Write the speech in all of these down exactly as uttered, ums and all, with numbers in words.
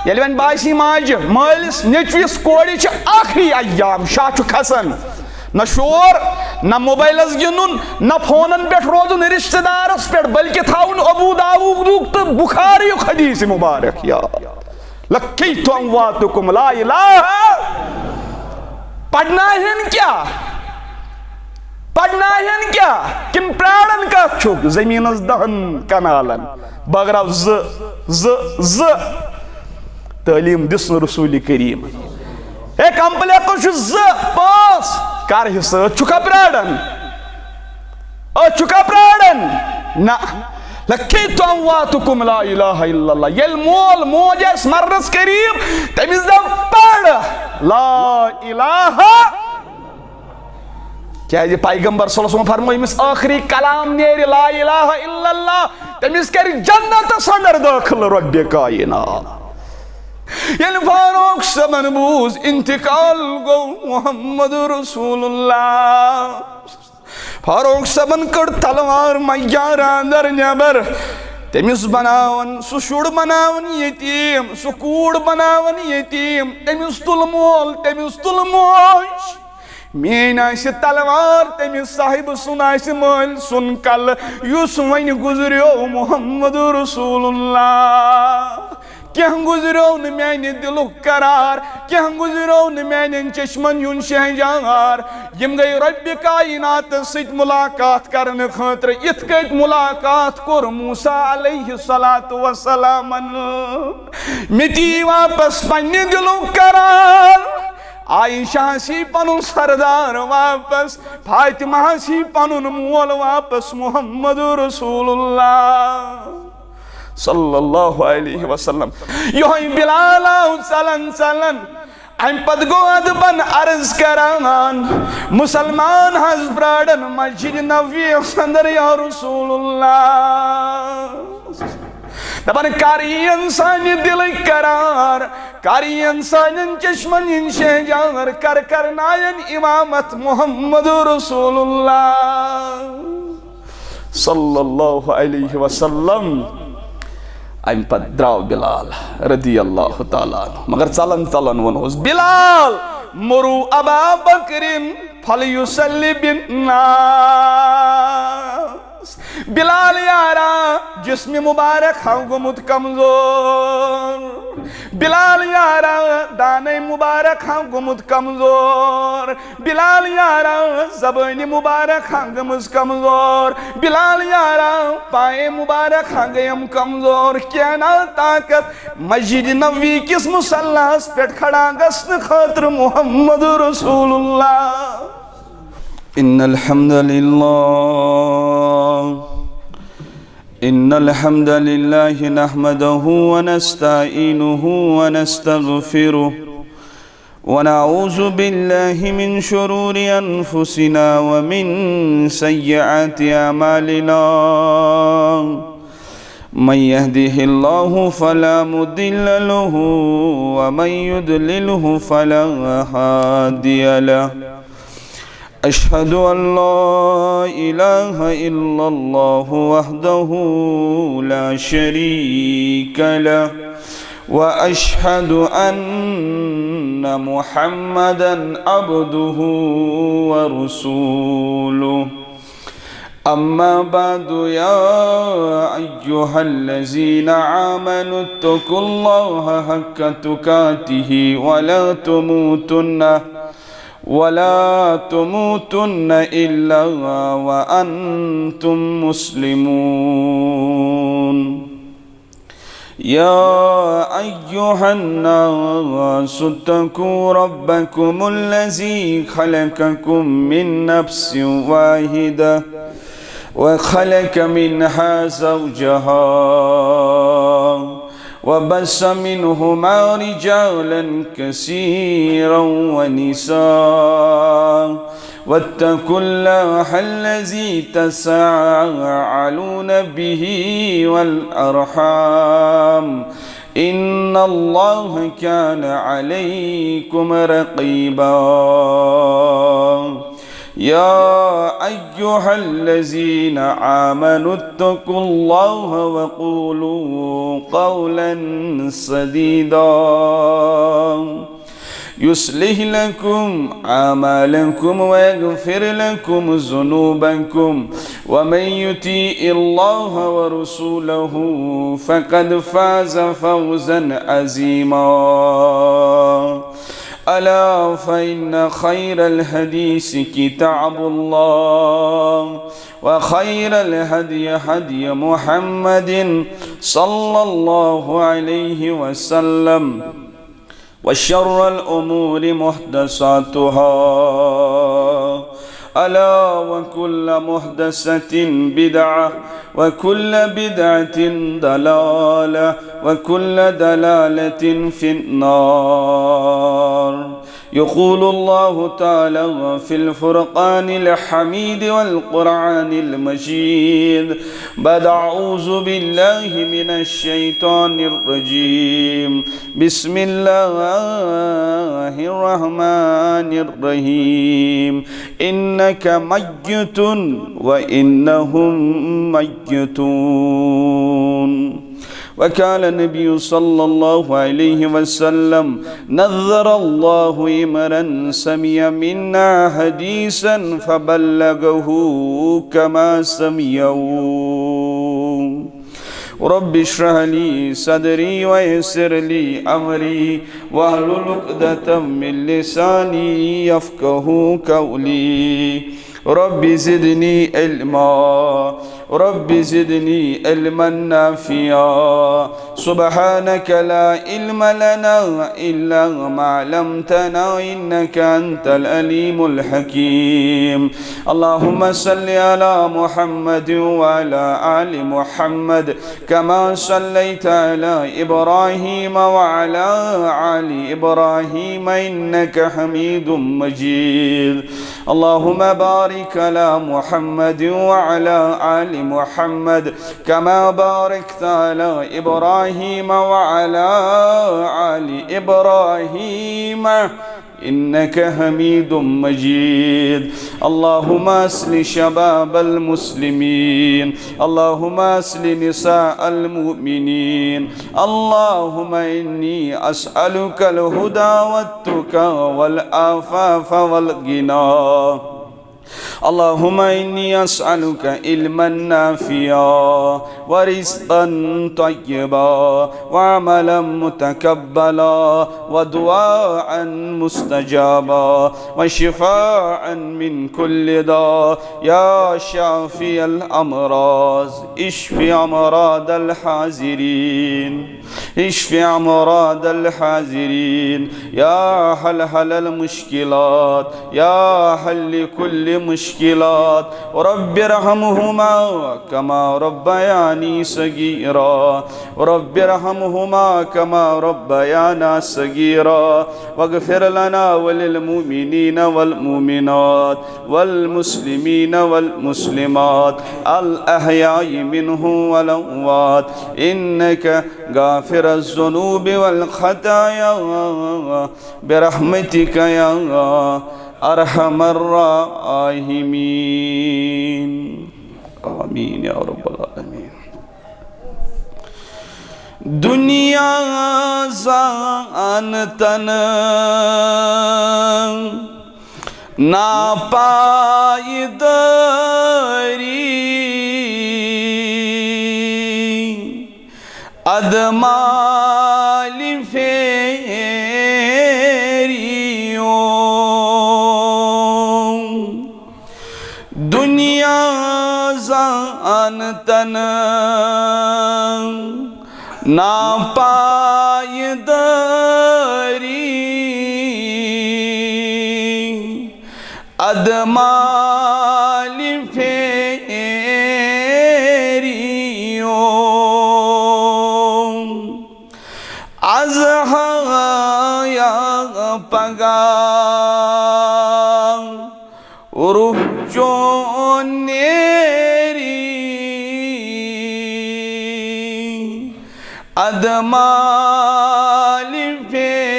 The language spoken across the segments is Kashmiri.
ییٚلہِ وۄنۍ باسی ماجہِ، مٲلِس، نیٚچوِس، کورِ چھِ ٲخری ایام، شاہ چھُ کھسان۔ نہ شور، نہ موبایلس گِنٛدُن، نہ فونن پٮ۪ٹھ روزُن، رشتہٕ دارس پٮ۪ٹھ، بلکہِ تھاوُن ابو داوودُک تہٕ بخاریُک حدیث مبارک یاد۔ لقیت امواتکم لا الہ۔ پرناہن کیا؟ پرناہن کیا؟ کِنہٕ پرارن کتھ چھُکھ؟ زمینس دہن کنالن بٲگراو زٕ، زٕ، زٕ۔ تعلیٖم دِژ نہٕ رسول کریم۔ ہے، کمپلیکس چھُ زٕ، پانٛژھ۔ کر حصہٕ؟ أتھۍ چھُکھا پراران؟ أتھۍ چھُکھا پراران؟ نہ۔ لقیت امواتکم لا الہ الا اللہ۔ ییٚلہِ مول موج آسہِ مرنس قریب، تٔمِس دپ پڑھ لا الہ۔ کیازِ پیغمبر صلی اللہ علیہ وسلم فرمو، ییٚمِس ٲخری کلام نیرِ لا الہ الا اللہ، تٔمِس کرِ جنتس اندر دٲخل رب کائنات۔ ییٚلہِ فاروق صٲبن بوٗز انتقال گوٚو محمد رسول اللہ، فاروق صٲبن کٔڑ تلوار میارا اندر نٮ۪بر۔ تٔمِس بناوان سُہ شُر بناوان یتیٖم، سُہ کوٗر بناوان یتیٖم، تٔمِس تُل مول، تٔمِس تُل موج۔ میٲنۍ آسہِ تلوار، تٔمِس صاحبہٕ سُنٛد آسہِ مٲلۍ سُنٛد کلہٕ، یُس وۄنۍ گُزریو محمد رسول اللہ۔ کینٛہہ گُزریو نہٕ میانہِ دِلُک قرار، کینٛہہ گُزریو نہٕ میانٮ۪ن چشمن ہُنٛد شہجار۔ یِم گٔے رۄبِ کائناتس سۭتۍ ملاقات کرنہٕ خٲطرٕ، یِتھ کٔنۍ ملاقات کوٚر موسیٰ علیہ الصلوۃ والسلامن۔ مےٚ تہِ یی واپس پننہِ دِلُک قرار۔ عائشہ سی پنُن سردار واپس، فاطمہ سی پنُن مول واپس، محمد رسول اللہ صلی اللہ علیہ وسلم۔ یہوے بلال آو ژلان ژلان۔ امہِ پتہٕ گوٚو ادبن عرض کران، مسلمان حض پرارن مسجد نبوی اندر یا رسول اللہ۔ دپان، کر یِن سانہِ دِلٕکۍ قرار، کر یِن سانٮ۪ن چشمن ہٕنٛدۍ شہجار، کر کرناین امامت محمد رسول اللہ صلی اللہ علیہ وسلم۔ امہِ پتہٕ درٛاو بلال رضی اللہ تعالیٰ عنہ، مگر ژلان ژلان ووٚنہوس، بلال، مرو ابا بکرن فلیصلی بالناس۔ بلال یارا، جسم مبارک ہاو گوٚمُت کمزور۔ بلال یارا، دانے مبارک ہاو گوٚمُت کمزور۔ بلال یارا، زبٲنۍ مبارک ہاو گٔمٕژ کمزور۔ بلال یارا، پایے مبارک ہاو گٔیم کمزور۔ کینٛہہ نا طاقت مسجد نبوی کِس مصلاہس پٮ۪ٹھ کھڑا گژھنہٕ خٲطرٕ محمد رسول اللہ۔ إن الحمد لله إن الحمد لله نحمده ونستعينه ونستغفره، ونعوذ بالله من شرور أنفسنا ومن سيئات أعمالنا. من يهده الله فلا مضل له، ومن يضلله فلا هادي له. أشهد أن لا إله إلا الله وحده لا شريك له، وأشهد أن محمدا عبده ورسوله. أما بعد، يا أيها الذين آمنوا اتقوا الله حق تقاته ولا تموتن ولا تموتن إلا وأنتم مسلمون. يا أيها الناس اتقوا ربكم الذي خلقكم من نفس واحدة وخلق منها زوجها وبث منهما رجالا كثيرا ونساء، واتقوا الله الذي تساءلون به والأرحام، إن الله كان عليكم رقيبا. يا أيها الذين آمنوا اتقوا الله وقولوا قولا سديدا، يصلح لكم أعمالكم ويغفر لكم ذنوبكم، ومن يطع الله ورسوله فقد فاز فوزا عظيما. ألا فإن خير الحديث كتاب الله، وخير الهدي هدي محمد صلى الله عليه وسلم، وشر الأمور محدثاتها، ألا وكل محدثة بدعة، وكل بدعة ضلالة، وكل ضلالة في النار. يقول الله تعالى في الفرقان الحميد والقرآن المجيد بعد أعوذ بالله من الشيطان الرجيم، بسم الله الرحمن الرحيم. إنك ميت وإنهم ميتون. وقال النبي صلى الله عليه وسلم: نظر الله امرأ سمع منا حديثا فبلغه كما سمعه. رب اشرح لي صدري ويسر لي أمري واحلل عقدة من لساني يفقه قولي. رب زدني علما، رب زدني علما نافعا. سبحانك لا علم لنا إلا ما علمتنا إنك أنت العليم الحكيم. اللهم صل على محمد وعلى آل محمد كما صليت على إبراهيم وعلى آل إبراهيم إنك حميد مجيد. اللهم بارك على محمد وعلى آل محمد كما باركت على إبراهيم وعلى آل إبراهيم إنك حميد مجيد. اللهم أصلح شباب المسلمين، اللهم أصلح نساء المؤمنين. اللهم إني أسألك الهدى والتقى والعفاف والغنى. اللهم إني أسألك علما نافعا ورزقا طيبا وعملا متقبلا ودعاء مستجابا وشفاء من كل داء. يا شافي الأمراض، اشف أمراض الحاضرين، اشف أمراض الحاضرين. يا حل حل المشكلات، يا حل كل مشكلات. رب ارحمهما كما ربياني صغيرا، رب ارحمهما كما ربيانا صغيرا. واغفر لنا وللمؤمنين والمؤمنات والمسلمين والمسلمات الأحياء منهم والأموات إنك غافر الذنوب والخطايا برحمتك يا أرحم الراحمين. آمين يا رب العالمين. دنیا زانتن ناپائیداری، ادمال فیریوں۔ دنیا زانتن ناپائیداری، ادمال فیریوں۔ از حیا پگاہ روح چون نیری، ادمال فیریوں۔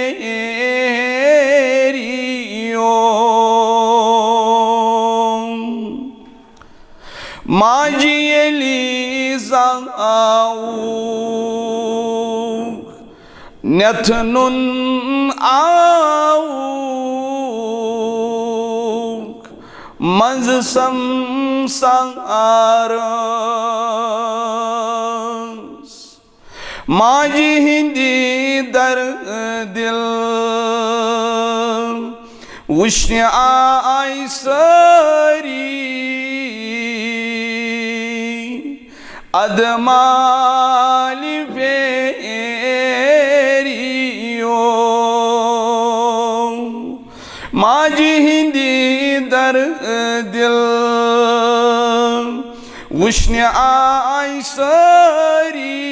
ماجہِ ییٚلہِ زاوُکھ، نٮ۪تھ نُن آوُکھ، منٛزٕ سمسارس۔ ماجہِ ہِنٛدِ در دِل وٕچھنہِ آے سٲری، ادٕ مالہِ پھیریو۔ ماجہِ ہِنٛدِ در دِل وٕچھنہِ آے سٲری،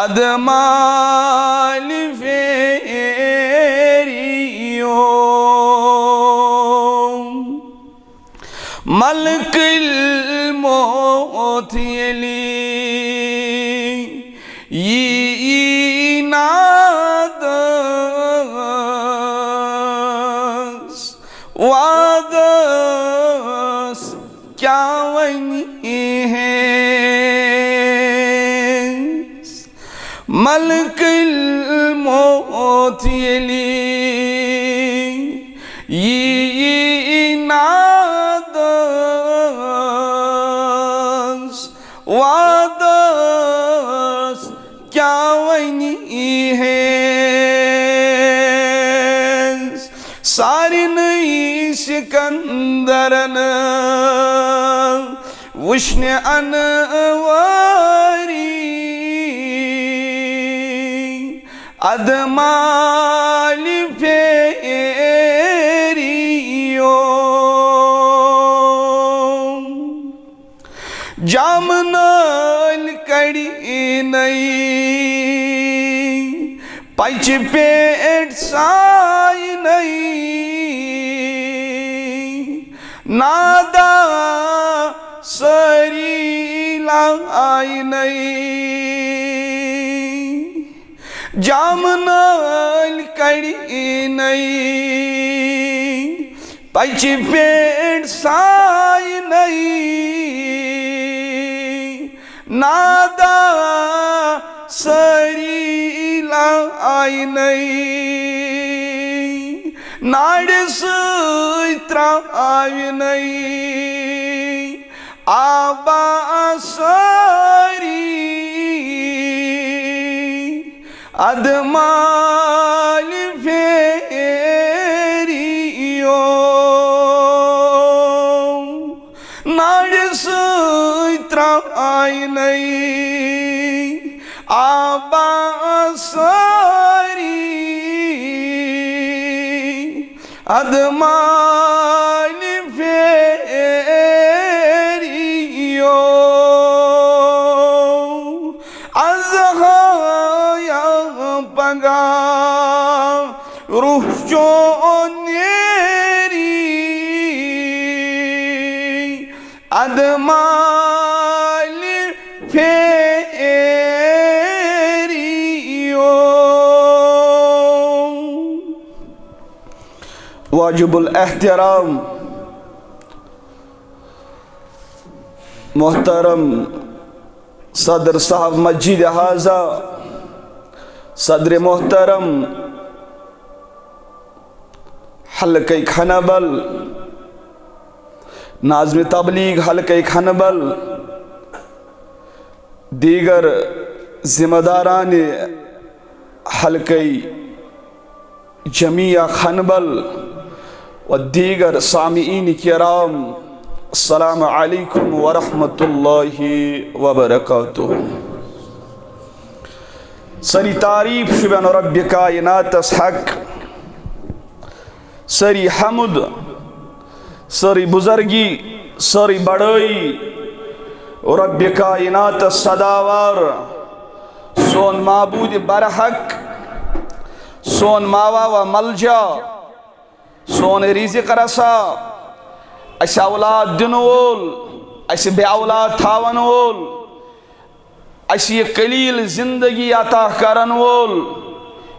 ادٕ مالہِ پھیریو۔ ملک الموت ییٚلہِ یی نادس وادس، کیٛاہ ونہِ ہیٚس؟ ملک الموت ییٚلہِ یی نادس وادس، کیٛاہ ونہِ ہیٚس؟ سارنٕے سکندرن وٕچھنہِ انوٲری، ادٕ مالہِ پھیریو۔ جامہٕ نٲلۍ کڑِ نَے، پچہِ پیٹھ ساے نَے، نادا سٲری لاے نَے۔ جامہٕ نٲلۍ کڑِ نَے، پچہِ پیٹھ ساے نَے، نادا سٲری لاے نَے، ناڑِ سۭتۍ ترٛاوِ نَے آبا سٲری، ادٕ مالہِ پھیریو۔ ناڑِ سۭتۍ ترٛاوِ نَے آبا سٲری، ادٕ مالہِ پھیریو۔ از ہا یا پگاہ روح چون نیری، ادٕ مالہِ پھیریو۔ واجب الاحترام محترم صدر صاحب مسجد حاضہ، صدر محترم حلقہ کھنبل، ناظم تبلیغ حلقہ کھنبل، دیگر ذمہ داران حلقہ جمعیہ کھنبل و دیگر سامعین کرام، السلام علیکم ورحمۃ اللہ وبرکاتہ۔ سٲری تعریف چھِ رب کائناتس حق، سٲری حمد، سٲری بزرگی، سٲری بڑٲیی رب کائناتس سداوار، سون معبود برحق، سون ماوا و ملجا، سون رزق رسا، اسہِ اولاد دِنہٕ وول، اسہِ بے اولاد تھاون وول، اسہِ یہِ قلیل زندگی عطا کرن وول،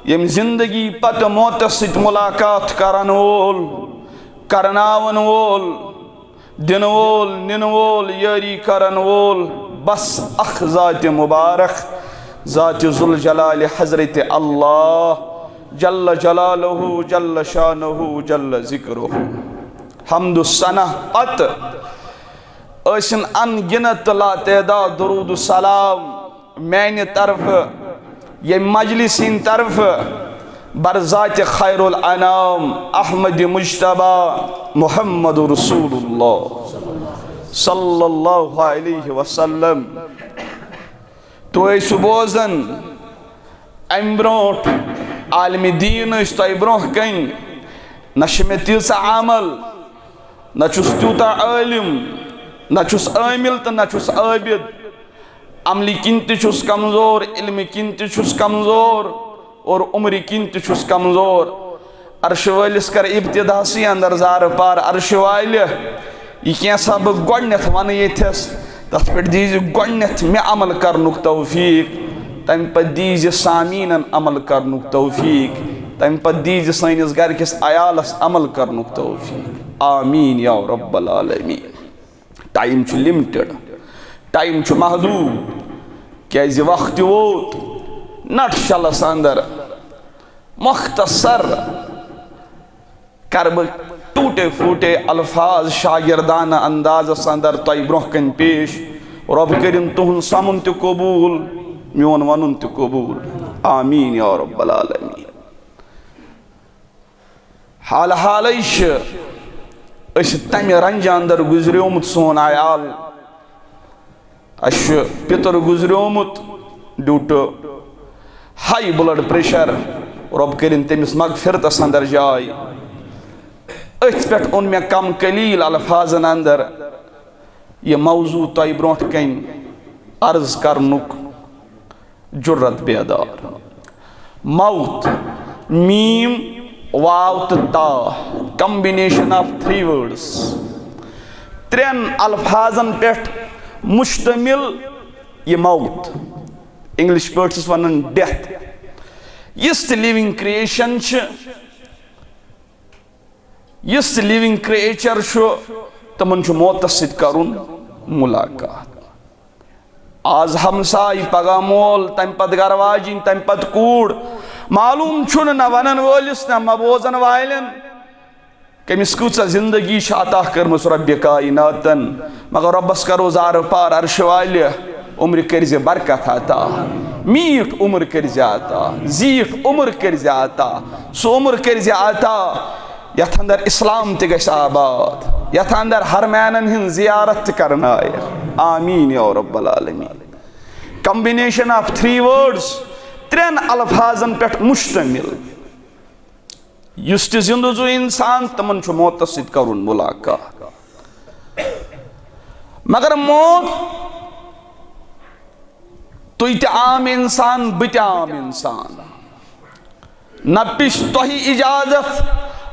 ییٚمہِ زندگی پتہٕ موتس سۭتۍ ملاقات کرن وول، کرناون وول، دِنہٕ وول، نِنہٕ وول، یٲری کرن وول، بس اکھ ذات مبارک، ذات ذوالجلال حضرت اللہ جل جلالہ، جل شانہ، جل ذکرہ۔ حمد و ثنا پتہٕ ٲسِن ان گنت تہٕ لا تعداد درود و سلام میانہِ طرفہٕ، ییٚمہِ مجلس ہٕنٛدِ طرفہٕ، بر ذات خیر الانام احمد مجتبی محمد رسول اللہ صلی اللہ علیہ وسلم۔ تُہۍ ٲسِو بوزان، امہِ برونٛٹھ عالمِ دیٖن ٲسۍ تۄہہِ برونٛہہ کنہِ، نہ چھِ مےٚ تیٖژاہ عمل، نہ چھُس تیوٗتاہ عٲلِم، نہ چھُس عٲمِل تہٕ نہ چھُس عٲبِد۔ عملہِ کِنۍ تہِ چھُس کمزور، علمہِ کِنۍ تہِ چھُس کمزور اور عمرِ کِنۍ تہِ چھُس کمزور۔ عرشہِ وٲلِس کر ابتداسٕے اندر زارٕ پار، عرشہِ والہِ، یہِ کینٛژھا بہٕ گۄڈٕنٮ۪تھ ونہٕ ییٚتھس، تتھ پٮ۪ٹھ دیٖزِ گۄڈٕنٮ۪تھ مےٚ عمل کرنُک توفیٖق، تمہِ پتہٕ دیٖزِ سامعیٖنن عمل کرنُک توفیٖق، تمہِ پتہٕ دیٖزِ سٲنِس گرِ کِس عیالس عمل کرنُک توفیٖق۔ آمین یا رب العالمین۔ ٹایم چھُ لِمٹِڈ، ٹایم چھُ محدوٗد، کیٛازِ وقت تہِ ووت۔ نٹ شلس اندر مختصر کرٕ بہٕ ٹوٗٹے پھوٗٹے الفاظ شاگردانہ اندازس اندر تۄہہِ برونٛہہ کنہِ پیش۔ رۄب کٔرِن تُہُنٛد سمُن تہِ قبوٗل، میون ونُن تہِ قبوٗل۔ آمین یا رب العالمین۔ حال حالٕے چھِ أسۍ تمہِ رنجہِ اندر گُزریومُت سون عیال۔ اسہِ چھُ پِتُر گُزریومُت due to high blood pressure، رۄب کٔرِن تٔمِس مغفرتس اندر جاے۔ أتھۍ پٮ۪ٹھ اوٚن مےٚ کم قلیل الفاظن اندر یہِ موضوع تۄہہِ برونٛٹھ کنہِ عرض کرنُک جُرت بیدار۔ موت، میم، واو تہٕ تا، combination of three words، ترٛٮ۪ن الفاظن پٮ۪ٹھ مشتمل یہِ موت۔ انگلش پٲٹھۍ چھِس ونان death۔ یُس تہِ living creation چھِ، یُس تہِ living creature چھُ، تِمن چھُ موتس سۭتۍ کرُن ملاقات۔ آز ہمساے، پگاہ مول، تمہِ پتہٕ گرٕ واجِنۍ، تمہِ پتہٕ کوٗر۔ معلوم چھُنہٕ نہ ونن وٲلِس نہ مہ بوزن والٮ۪ن، کٔمِس کۭژاہ زندگی چھِ عطا کٔرمٕژ رۄبِ کائناتن۔ مگر رۄبس کرو زارٕ پار، عرشہِ والہِ، عمرِ کٔرزِ برکت عطا، میٖٹھ عمر کٔرزِ عطا، زیٖٹھ عمر کٔرزِ عطا، سُہ عمر کٔرزِ عطا یتھ اندر اسلام تہِ گژھِ آباد، یتھ اندر حرمینن ہٕنٛز زیارت تہِ کرنایہِ۔ آمین یا رب العالمین۔ Combination of three words، ترٛٮ۪ن الفاظن پٮ۪ٹھ مشتمل۔ یُس تہِ زِندٕ زُو اِنسان، تِمن چھُ موتس سۭتۍ کرُن مُلاقات۔ مگر موت، تُہۍ تہِ عام اِنسان، بہٕ تہِ عام اِنسان۔ نہ پِرٛژھ تۄہہِ اِجازت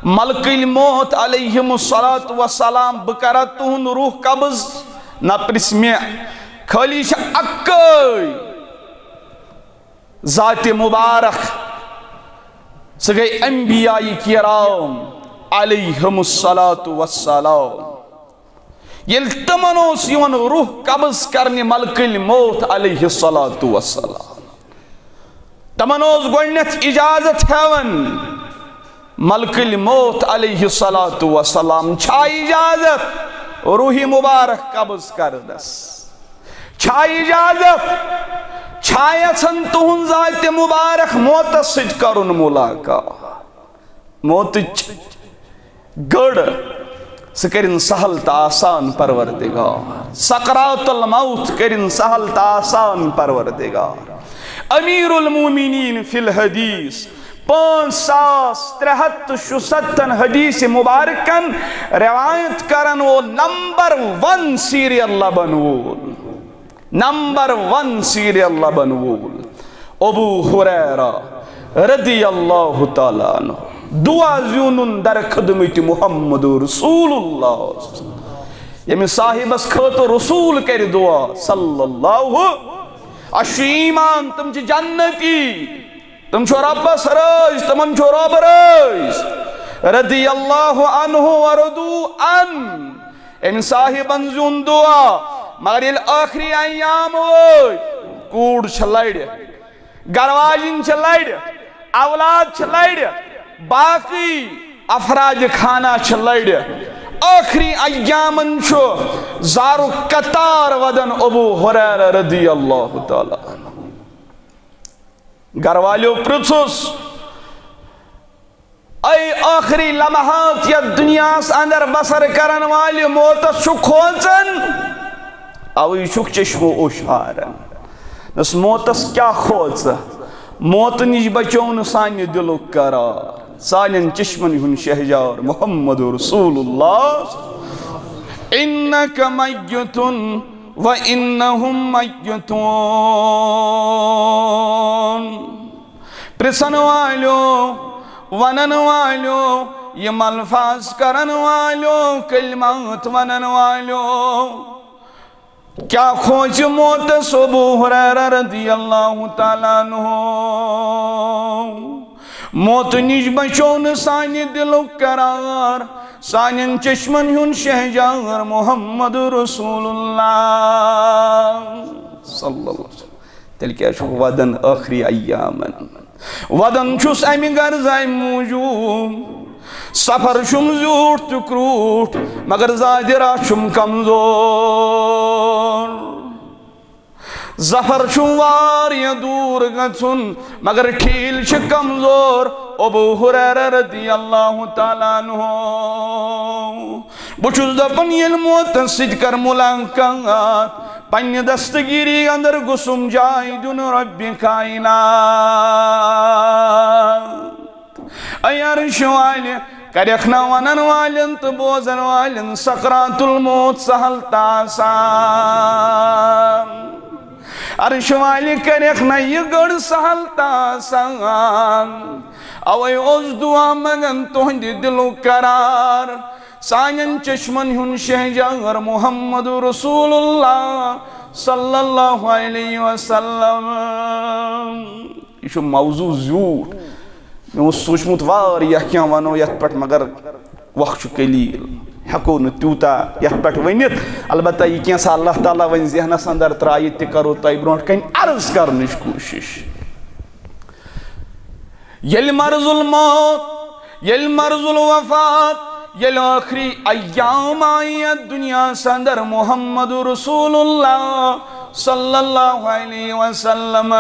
ملکٕلۍ موت علیہم الصلوۃ والسلام، بہٕ کرا تُہُنٛد روح قبض، نہ پِرٛژھ مےٚ۔ خٲلی چھِ اَکٲے ذاتِ مُبارک، سُہ گٔے انبیاء کرام علیہم الصلوۃ والسلام۔ ییٚلہِ تِمن اوس یِوان روح قبض کرنہِ ملکٕلۍ موت علیہ الصلوۃ والسلام، تِمن اوس گۄڈٕنٮ۪تھ اِجازت ہٮ۪وان ملکٕلۍ موت علیہ الصلوۃ والسلام، چھا اِجازت روحِ مُبارک قبض کرنس؟ چھا اِجازت؟ چھا یژھان تُہُنٛد ذاتِ مُبارک موتس سۭتۍ کرُن مُلاقات؟ موتٕچ گٔڑ، سُہ کٔرِن سہل تہٕ آسان پروردگار۔ سکرات الموت کٔرِن سہل تہٕ آسان پروردگار۔ امیر المومنین فی الحدیث، پانٛژھ ساس ترٛےٚ ہتھ تہٕ شُستن حدیث مبارکن روایت کرن وول نمبر ون سیٖریل لبن وول، نمبر ون سیٖریل لبن وول ابو ہریرہ رضی اللہ تعالیٰ عنہ۔ دعا زیوٗنُن در خدمت محمد رسول اللہ، ییٚمِس صاحبس خٲطرٕ رسول کرِ دعا صلی اللہ۔ اَسہِ چھُ ایمان، تِم چھِ جنتی، تِم چھِ رۄبس رٲضۍ، تِمن چھُ رۄب رٲضۍ۔ رضی اللہ عنہ و رضوا عنہ۔ أمۍ صاحبن زیوٗن دُعا، مگر ییٚلہِ ٲخری ایام وٲتۍ، کوٗر چھِ لرِ، گرواجِنۍ چھِ لرِ، اولاد چھِ لرِ، باقٕے افراد خانہ چھِ لرِ۔ ٲخری ایامن چھُ زارُک قطار ودان ابو ہریرہ رضی اللہ تعالیٰ عنہ۔ گرٕ والیو پرٛژھُس، اے ٲخری لمحات یتھ دنیاہس اندر بسر کرن والہِ، موتس چھُ کھوژان؟ اوے چھُکھ چشمو اوشارن۔ نس موتس کیٛاہ کھوژ؟ موتہٕ نِش بچوو نہٕ سانہِ دِلُک قرار۔ سانٮ۪ن چشمن ہُنٛد شہجار محمد رسول اللہ۔ انک میت و انہم میتون۔ پرژھن والیو، ونن والیو، یم الفاظ کرن والیو، کلمات ونن والیو، کیا کھوژِ موتس ابو ہریرہ رضی اللہ تعالیٰ عنہ؟ موتہٕ نِش بچوو نہٕ سانہِ دِلُک قرار، سانٮ۪ن چشمن ہُنٛد شہجار محمد رسول اللہ صلی اللہ علیہ وسلم۔ تیٚلہِ کیٛازِ چھُکھ ودان ٲخری ایامن؟ ودان چھُس امہِ غرضہٕ امہِ موٗجوٗب، سفر چھُم زیوٗٹھ تہٕ کرٛوٗٹھ، مگر زادِ راہ چھُم کمزور۔ ظفر چھُم واریاہ دوٗر گژھُن، مگر ٹھیٖل چھِ کمزور۔ ابو ہریرہ رضی اللہ تعالیٰ عنہ، بہٕ چھُس دپان، ییٚلہِ موتس سۭتۍ کر ملاقات، پننہِ دستگیری اندر گوٚژھُم جاے دیُن ربِ کائنات۔ اے عرش والہِ، کرکھ نا ونن والٮ۪ن تہٕ بوزن والٮ۪ن سکرات الموت سہل تہٕ آسان؟ عرش والہِ، کرکھ نا یہِ گٔر سہل تہٕ آسان؟ اوے اوس دعا منگان تُہنٛدِ دِلُک قرار، سانٮ۪ن چشمن ہُنٛد شہجار محمد رسول اللہ صلی اللہ علیہ وسلم۔ یہِ چھُ موضوع زیوٗٹھ۔ مےٚ اوس سوٗنٛچمُت واریاہ کینٛہہ وَنو یَتھ پٮ۪ٹھ، مگر وقت چھُ قلیٖل، ہٮ۪کو نہٕ تیوٗتاہ یَتھ پٮ۪ٹھ ؤنِتھ۔ البتہ یہِ کینٛژھا اللہ تعالیٰ وۄنۍ ذہنَس اندر ترٛایہِ، تہِ کَرو تۄہہِ برونٛٹھ کَنہِ عرض کَرنٕچ کوٗشِش۔ ییٚلہِ مرض الموت، ییٚلہِ مرض الوفات، ییٚلہِ ٲخری ایام آیہِ یَتھ دُنیاہَس اندر محمد رسول اللہ صلی اللہ علیہ وسلم،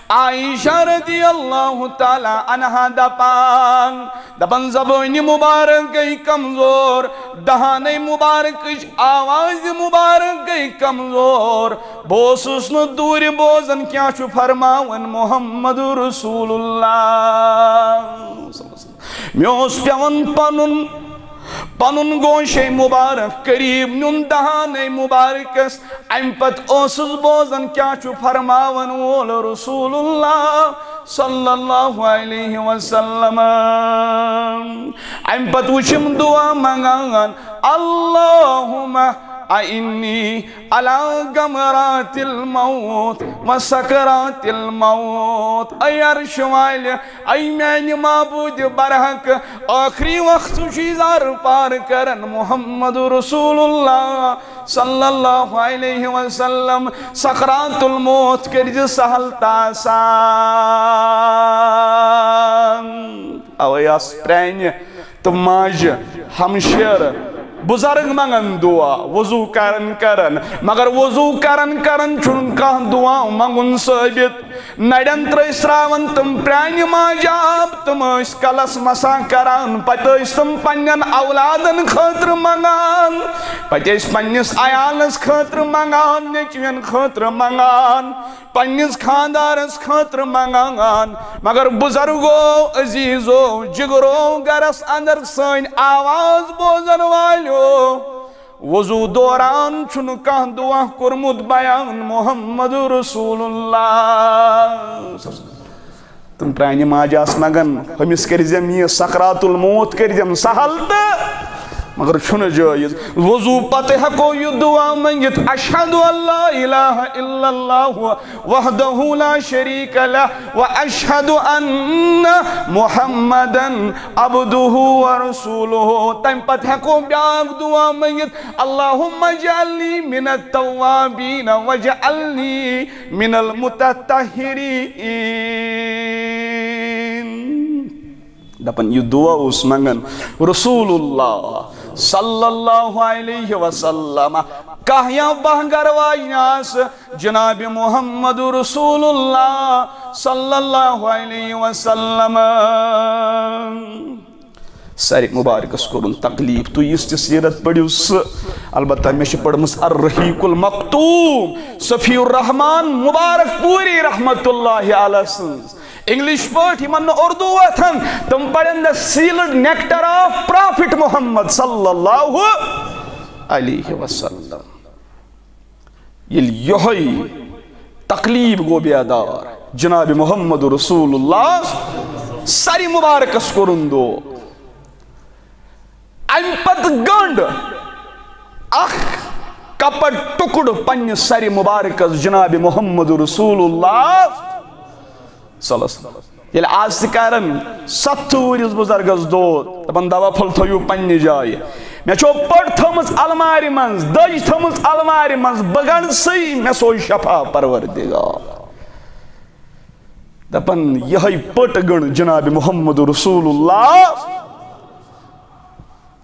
عائشہ رضی اللہ تعالیٰ عنہا دپان، دپان زبٲنہِ مبارک گٔے کمزور، دہانَے مبارکٕچ آواز مبارک گٔے کمزور۔ بہٕ اوسُس نہٕ دوٗرِ بوزان کیٛاہ چھُ فرماوان محمد رسول اللہ۔ مےٚ اوس پٮ۪وان پنُن، پنُن گوشے مبارک قریب نیُن دہانے مبارکس۔ امہِ پتہٕ اوسُس بوزان کیٛاہ چھُ فرماوان وول رسول اللہ صلی اللہ علیہ وسلم۔ امہِ پتہٕ وٕچھِم دعا منگان، اللہم انی علی غمرات الموت و سکرات الموت۔ اے عرش والہِ، اے میانہِ معبود برحق، ٲخری وقت چھُ زار پار کران محمد رسول اللہ صلی اللہ علیہ وسلم، سکرات الموت کٔرزِ سہل تہٕ آسان۔ اوے آس پرانہِ تہٕ ماجہِ، ہمشیرٕ، بُزرگ منگان دعا، وضو کران کران، مگر وضو کران کران چھُنہٕ کانٛہہ دعا منگُن ثٲبت۔ نرٮ۪ن ترٲوِتھ تراوان تِم پرانہِ ماجہِ آب، تِم ٲسۍ کلس مسا کران، پتہٕ ٲسۍ تِم پننٮ۪ن اولادن خٲطرٕ منگان، پتہٕ ٲسۍ پننِس عیالس خٲطرٕ منگان، نیٚچوٮ۪ن خٲطرٕ منگان، پننِس خاندارس خٲطرٕ منگان۔ مگر بُزرگو، عزیزو، جگرو، گرس اندر سٲنۍ آواز بوزن والیو، وضو دوران چھُنہٕ کانٛہہ دعا کوٚرمُت بیان محمد رسول اللہ۔ تِم پرانہِ ماجہِ آسہٕ منگان، ہُمِس کٔرۍزٮ۪م یہِ سکرات الموت کٔرۍزٮ۪م سہل تہٕ مگر چھُنہٕ جٲیز۔ وضو پتہٕ ہٮ۪کو یہِ دعا منٛگِتھ، اشہد ان لا الہ الا اللہ وحدہ لا شریک لہ و اشہد ان محمدا عبدہ و رسولہ۔ تمہِ پتہٕ ہٮ۪کو بیٛاکھ دعا منٛگِتھ، اللہم اجعلنی من التوابین واجعلنی من المتطہرین۔ دپان، یہِ دعا اوس منگان رسول اللہ صلی اللہ علیہ وسلم۔ کاہ یا باہ گرواج ناس جناب محمد رسول اللہ صلی اللہ علیہ وسلم۔ سر مبارکس کوٚرُن تکلیف، تُہۍ یُس تہِ سیرت پٔرِو سُہ۔ البتہ مےٚ چھِ پٔرمٕژ الرحیق المختوم صفی الرحمان مبارک پوری رحمت اللہ علیہ سٕنٛز۔ انگلش پٲٹھۍ یِمن نہٕ اردو وۄتھان، تِم پرن the sealed nectar of Prophet Mohammad صلی اللہ علیہ وسلم۔ ییٚلہِ یِہوٚے تکلیف گوٚو بیدار، جناب محمد رسول اللہ سرِ مبارکس کوٚرُن دو۔ امہِ پتہٕ گنٛڈ اکھ کپر ٹُکڑٕ پننہِ سرِ مبارکس جناب محمد رسول اللہ صلی اللہ علیہ وسلم۔ ییٚلہِ آز تہِ کرن ستھ وُہرِس بُزرگس دود، دپان، دوا پھوٚل تھٲیِو پننہِ جایہِ۔ مےٚ چھو پٔٹ تھٲومٕژ المارِ منٛز، دٔج تھٲومٕژ المارِ منٛز، بہٕ گنٛڈسٕے، مےٚ سوز شفا پروردگار۔ دپان، یِہوٚے پٔٹ گٔنٛڈ جناب محمد رسول اللہ۔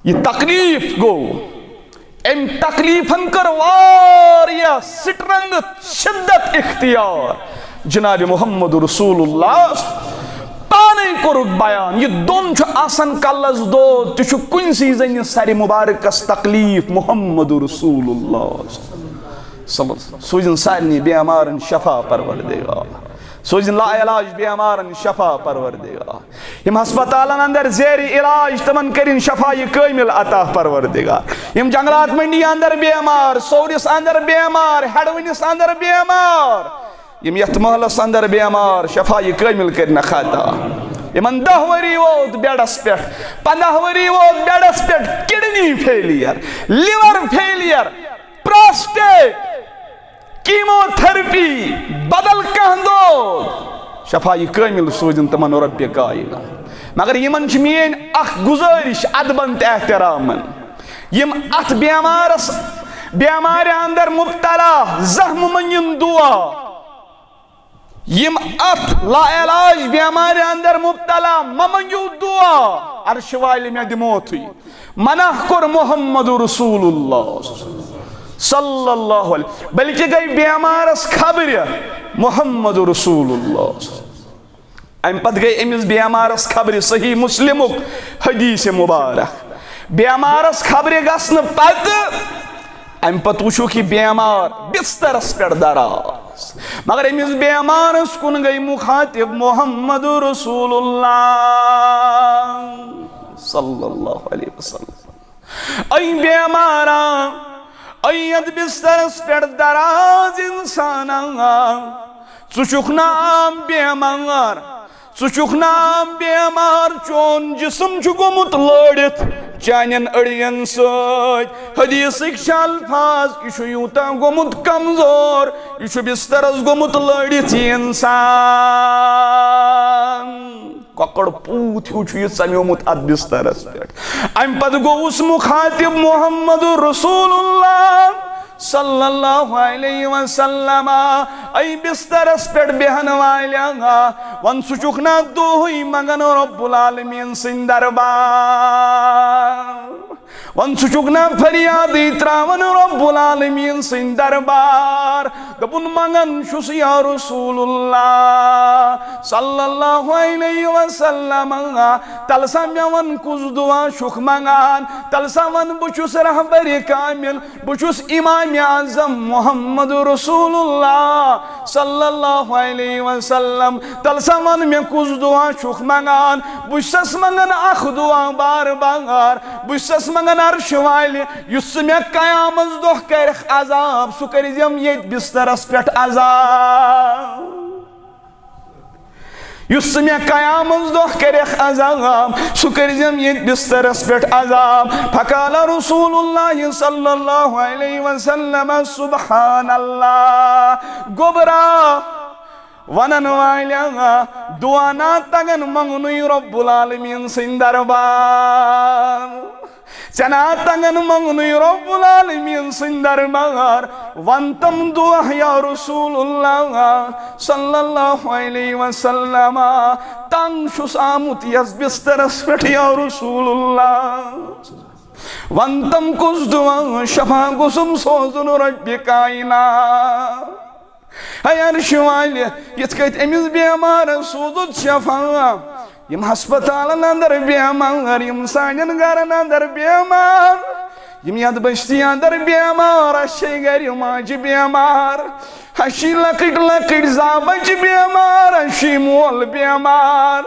یہِ تکلیف گوٚو، أمۍ تکلیفن کٔر واریاہ سٹرنگتھ، شدت اختیار۔ جناب محمد رسول اللہ پانے کوٚرُکھ بیان، یہِ دۄن چھُ آسان کلس دود، تہِ چھُ کُنسٕے زٔنِس سرِ مبارکس تکلیف۔ محمد رسول اللہ صلی اللہ علیہ وسلم۔ سوٗزِن سارنٕے بیمارن شفا پروردگار، سوٗزِن لا علاج بیمارن شفا پروردگار۔ یِم ہسپتالن اندر زیر علاج، تِمن کٔرِن شفا کٲمل عطا پروردگار۔ یِم جنگلات منڈی اندر بیمار، سورِس اندر بیمار، ہیڈونِس اندر بیمار، یِم یتھ محلس اندر بیمار، شفا کٲمل کٔرِنکھ عطا۔ یِمن دہ ؤری ووت بیڈس پٮ۪ٹھ، پندہ ؤری ووت بیڈس پٮ۪ٹھ، kidney failure, liver failure, prostate, chemotherapy, بدل کانٛہہ دود، شفا کٲمل سوٗزِن تِمن رۄبِ کائنات۔ مگر یِمن چھِ میٲنۍ اکھ گُزٲرِش ادبن تہٕ احترامن، یِم اتھ بیمارس، بیمارِ اندر مبتلا، زخم منگن دعا۔ یِم اتھ لا علاج بیمارِ اندر مبتلا، مہ منگیو دعا، عرش والہِ مےٚ دِموتھٕے۔ منع کوٚر محمد رسول اللہ صلی اللہ علیہ، بلکہ گٔے بیمارس خبرِ محمد رسول اللہ۔ امہِ پتہٕ گٔے أمِس بیمارس خبرِ، صحیح مسلمُک حدیث مبارک۔ بیمارس خبرِ گژھنہٕ پتہٕ، امہِ پتہٕ وٕچھُکھ یہِ بیمار بسترس پٮ۪ٹھ دراز، مگر أمِس بیمارس کُن گٔے مخاطب محمد رسول اللہ صلی اللہ علیہ وسلم۔ اے بیمارا، اے یتھ بسترس پٮ۪ٹھ دراز انسانا، ژٕ چھُکھ نا عام بیمار، ژٕ چھُکھ نا عام بیمار، چون جسم چھُ گوٚمُت لٲڑِتھ چانٮ۪ن أڑین سۭتۍ۔ حدیثٕکۍ چھِ الفاظ، یہِ چھُ یوٗتاہ گوٚمُت کمزور، یہِ چھُ بسترس گوٚمُت لٲڑِتھ یہِ انسان۔ کۄکر پوٗت ہیوٗ چھُ یہِ ژمیومُت اتھ بسترس پٮ۪ٹھ۔ امہِ پتہٕ گوٚوُس مخاطب محمد رسول اللہ صلی اللہ علیہ وسلم۔ اے بسترس پٮ۪ٹھ بیہن والیا، ون ژٕ چھُکھ نا دۄہے منگان رب العالمین سٕنٛدۍ دربار؟ ون ژٕ چھُکھ نا فریادٕے تراوان رب العالمین سٕنٛدۍ دربار؟ دوٚپُن، منگان چھُس یا رسول اللہ صلی اللہ علیہ وسلم۔ تلہٕ سا مےٚ ون کُس دعا چھُکھ منگان، تلہٕ سا ون بہٕ چھُس رہبر کامل، بہٕ چھُس امام اعظم محمد رسول اللہ صلی اللہ علیہ وسلم۔ تلہٕ سا ون مےٚ کُس دعا چھُکھ منگان، بہٕ چھُسس منگان اکھ دعا بار بار، بہٕ چھُسس منگان عرش والہِ، یُس ژٕ مےٚ قیامت دۄہ کرکھ عذاب، سُہ کٔرزٮ۪م ییٚتہِ بسترس پٮ۪ٹھ عذاب۔ یُس ژٕ مےٚ قیامت دۄہ کَرٮ۪کھ عذاب، سُہ کٔرۍزٮ۪م ییٚتہِ بسترس پٮ۪ٹھ عذاب۔ فقال رسول الله صلى الله عليه وسلم: سبحان الله۔ گوٚبرا، ونن والیا، دعا نا تگن منگنُے رب العالمین سٕنٛدِ دربار۔ ژےٚ نا تگن منگنُے رب العالمین سٕنٛدِ دربار۔ ون تم دعا یا رسول اللہ صلی اللہ علیہ وسلم۔ تنگ چھُس آمُت یس بسترس پٮ۪ٹھ یا رسول اللہ۔ ون تم کُس دعا شفا گوٚژھُم سوزُن رب کائنات۔ اے عرشہِ والہِ، یِتھ کٔنۍ أمِس بیمارس سوٗزُتھ شفا، یِم ہسپتالن اندر بیمار، یِم سانٮ۪ن گرن اندر بیمار، یِم یتھ بستی اندر بیمار، اَسہِ چھے گرِ ماجہِ بیمار، اَسہِ چھِ لۄکٕٹۍ لۄکٕٹۍ زا بچہِ بیمار، اَسہِ چھِ مول بیمار،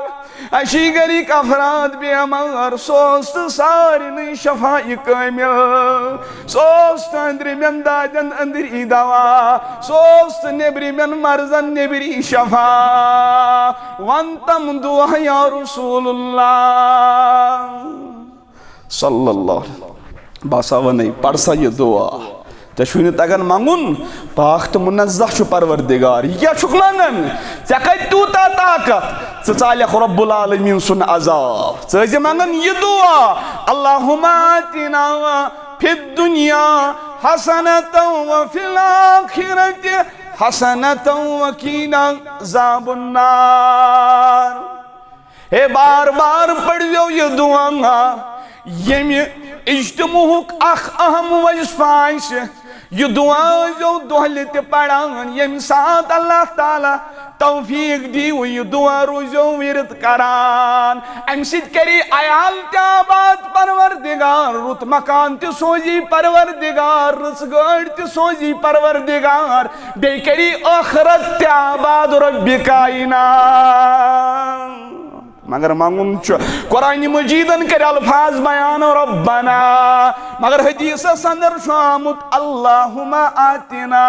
اَسہِ چھِ گرِکۍ افراد بیمار، سوز تہٕ سارنٕے شفا کامل۔ سوز تہٕ أنٛدرِمٮ۪ن دادٮ۪ن أنٛدری دوا، سوز تہٕ نیٚبرِمٮ۪ن مرضن نیٚبری شفا۔ ون تم دعا یا رسول اللہ صلی اللہ علیہ وسلم۔ بہٕ ہسا ونے، پرسا یہِ دعا۔ ژےٚ چھُے نہٕ تگان منٛگُن، پاک تہٕ منزہ چھُ پروردگار۔ یہِ کیٛاہ چھُکھ منٛگان؟ ژےٚ کتہِ تیوٗتاہ طاقت؟ ژٕ ژالکھ رب العالمین سُنٛد عذاب۔ ژٕ ٲسۍ زِ منٛگان یہِ دعا، اللہم آتنا فی الدنیا حسنة وفی الآخرة حسنة وقنا عذاب النار۔ ہے، بار بار پٔرۍزیو یہِ دعا۔ ییٚمہِ اجتماعُک اکھ اہم وظیفہٕ آسہِ، یہِ دعا ٲسۍزیو دۄہلہِ تہِ پران۔ ییٚمہِ ساتہٕ اللہ تعالیٰ توفیق دیٖوٕ، یہِ دعا روٗزیو ورد کران۔ امہِ سۭتۍ کری عیال تہِ آباد پروردگار، رُت مکان تہِ سوزی پروردگار، رٕژ گٲڑۍ تہِ سوزی پروردگار، بیٚیہِ کری ٲخرت تہِ آباد رب کائنات۔ مگر منگُن چھُ۔ قرآن مجیدن کٔرۍ الفاظ بیان ربنا، مگر حدیثس اندر چھُ آمُت اللہم آتنا۔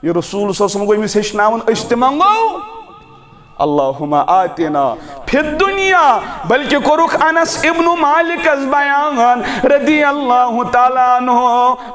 یہِ رسول صلی اللہ علیہ وسلم گوٚو أمِس ہیٚچھناوُن، أسۍ تہِ منگو اللہم آتنا فی الدنیا، بلکہ کوٚرُکھ انس ابن مالکس بیان رضی اللہ تعالیٰ عنہ،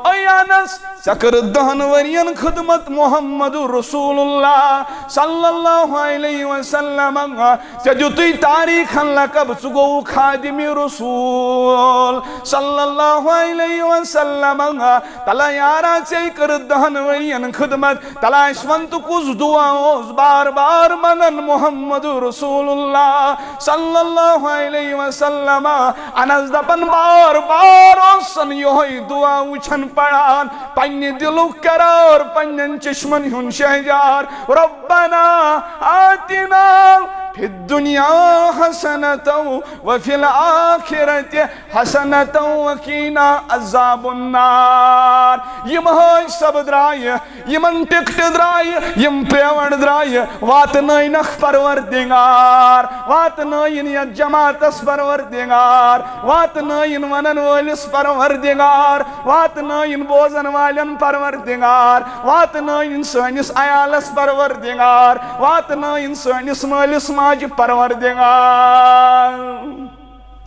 اے انس، ژےٚ کٔرٕتھ دہن ؤرین خدمت محمد رسول اللہ صلی اللہ علیہ وسلم، ژےٚ دیُتُے تاریخن لقب، ژٕ گوٚوُکھ خادم رسول صلی اللہ علیہ وسلم۔ تلا یارا، ژےٚ کٔرٕتھ دہن ؤرین خدمت، تلا اَسہِ وَن تہٕ کُس دعا اوس بار بار منگان محمد رسول اللہ صلی اللہ علیہ وسلم؟ انس دپان، بار بار اوسن یہوے دعا وچھان پران، پننہِ دلُک قرار، پننٮ۪ن چشمن ہُنٛد شہجار، ربنا آتنا فی الدنیا حسنة وفی الآخرة حسنة وقنا عذاب النار۔ یِم حٲج صٲب درٛایہِ، یِمن ٹکٹہٕ درٛایہِ، یِم پیوَنٛڈ درٛایہِ، واتنٲینکھ پروردگار، واتنٲیِن یتھ جماعتس پروردگار، واتنٲیِن ونن وٲلِس پروردگار، واتنٲیِن بوزن والٮ۪ن پروردگار، واتنٲیِن سٲنِس عیالس پروردگار، واتنٲیِن سٲنِس مٲلِس ماجہِ پروردگار۔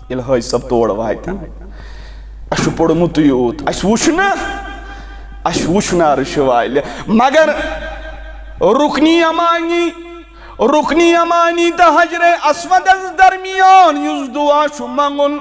ییٚلہِ حٲج صٲب تور واتن، اَسہِ چھُ پوٚرمُت یوٗت، اَسہِ وُچھ نہٕ، اَسہِ وُچھ نہٕ عرشہِ والہِ، مگر رُکنہِ یمانی، رُکنہِ یمانی تہٕ حجرِ اسودس درمیان یُس دُعا چھُ منٛگُن،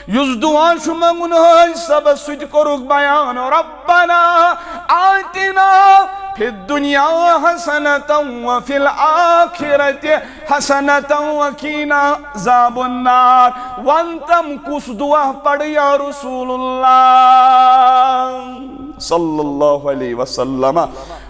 یُس دُعا چھُ منٛگُن حٲج صٲبس، سُہ تہِ کوٚرُکھ بیان، ربنا آتنا فی الدنیا حسنة وفی الآخرة حسنة وقنا عذاب النار۔ ون تم کُس دعا پڑھ یا رسول اللہ صلی اللہ علیہ وسلم؟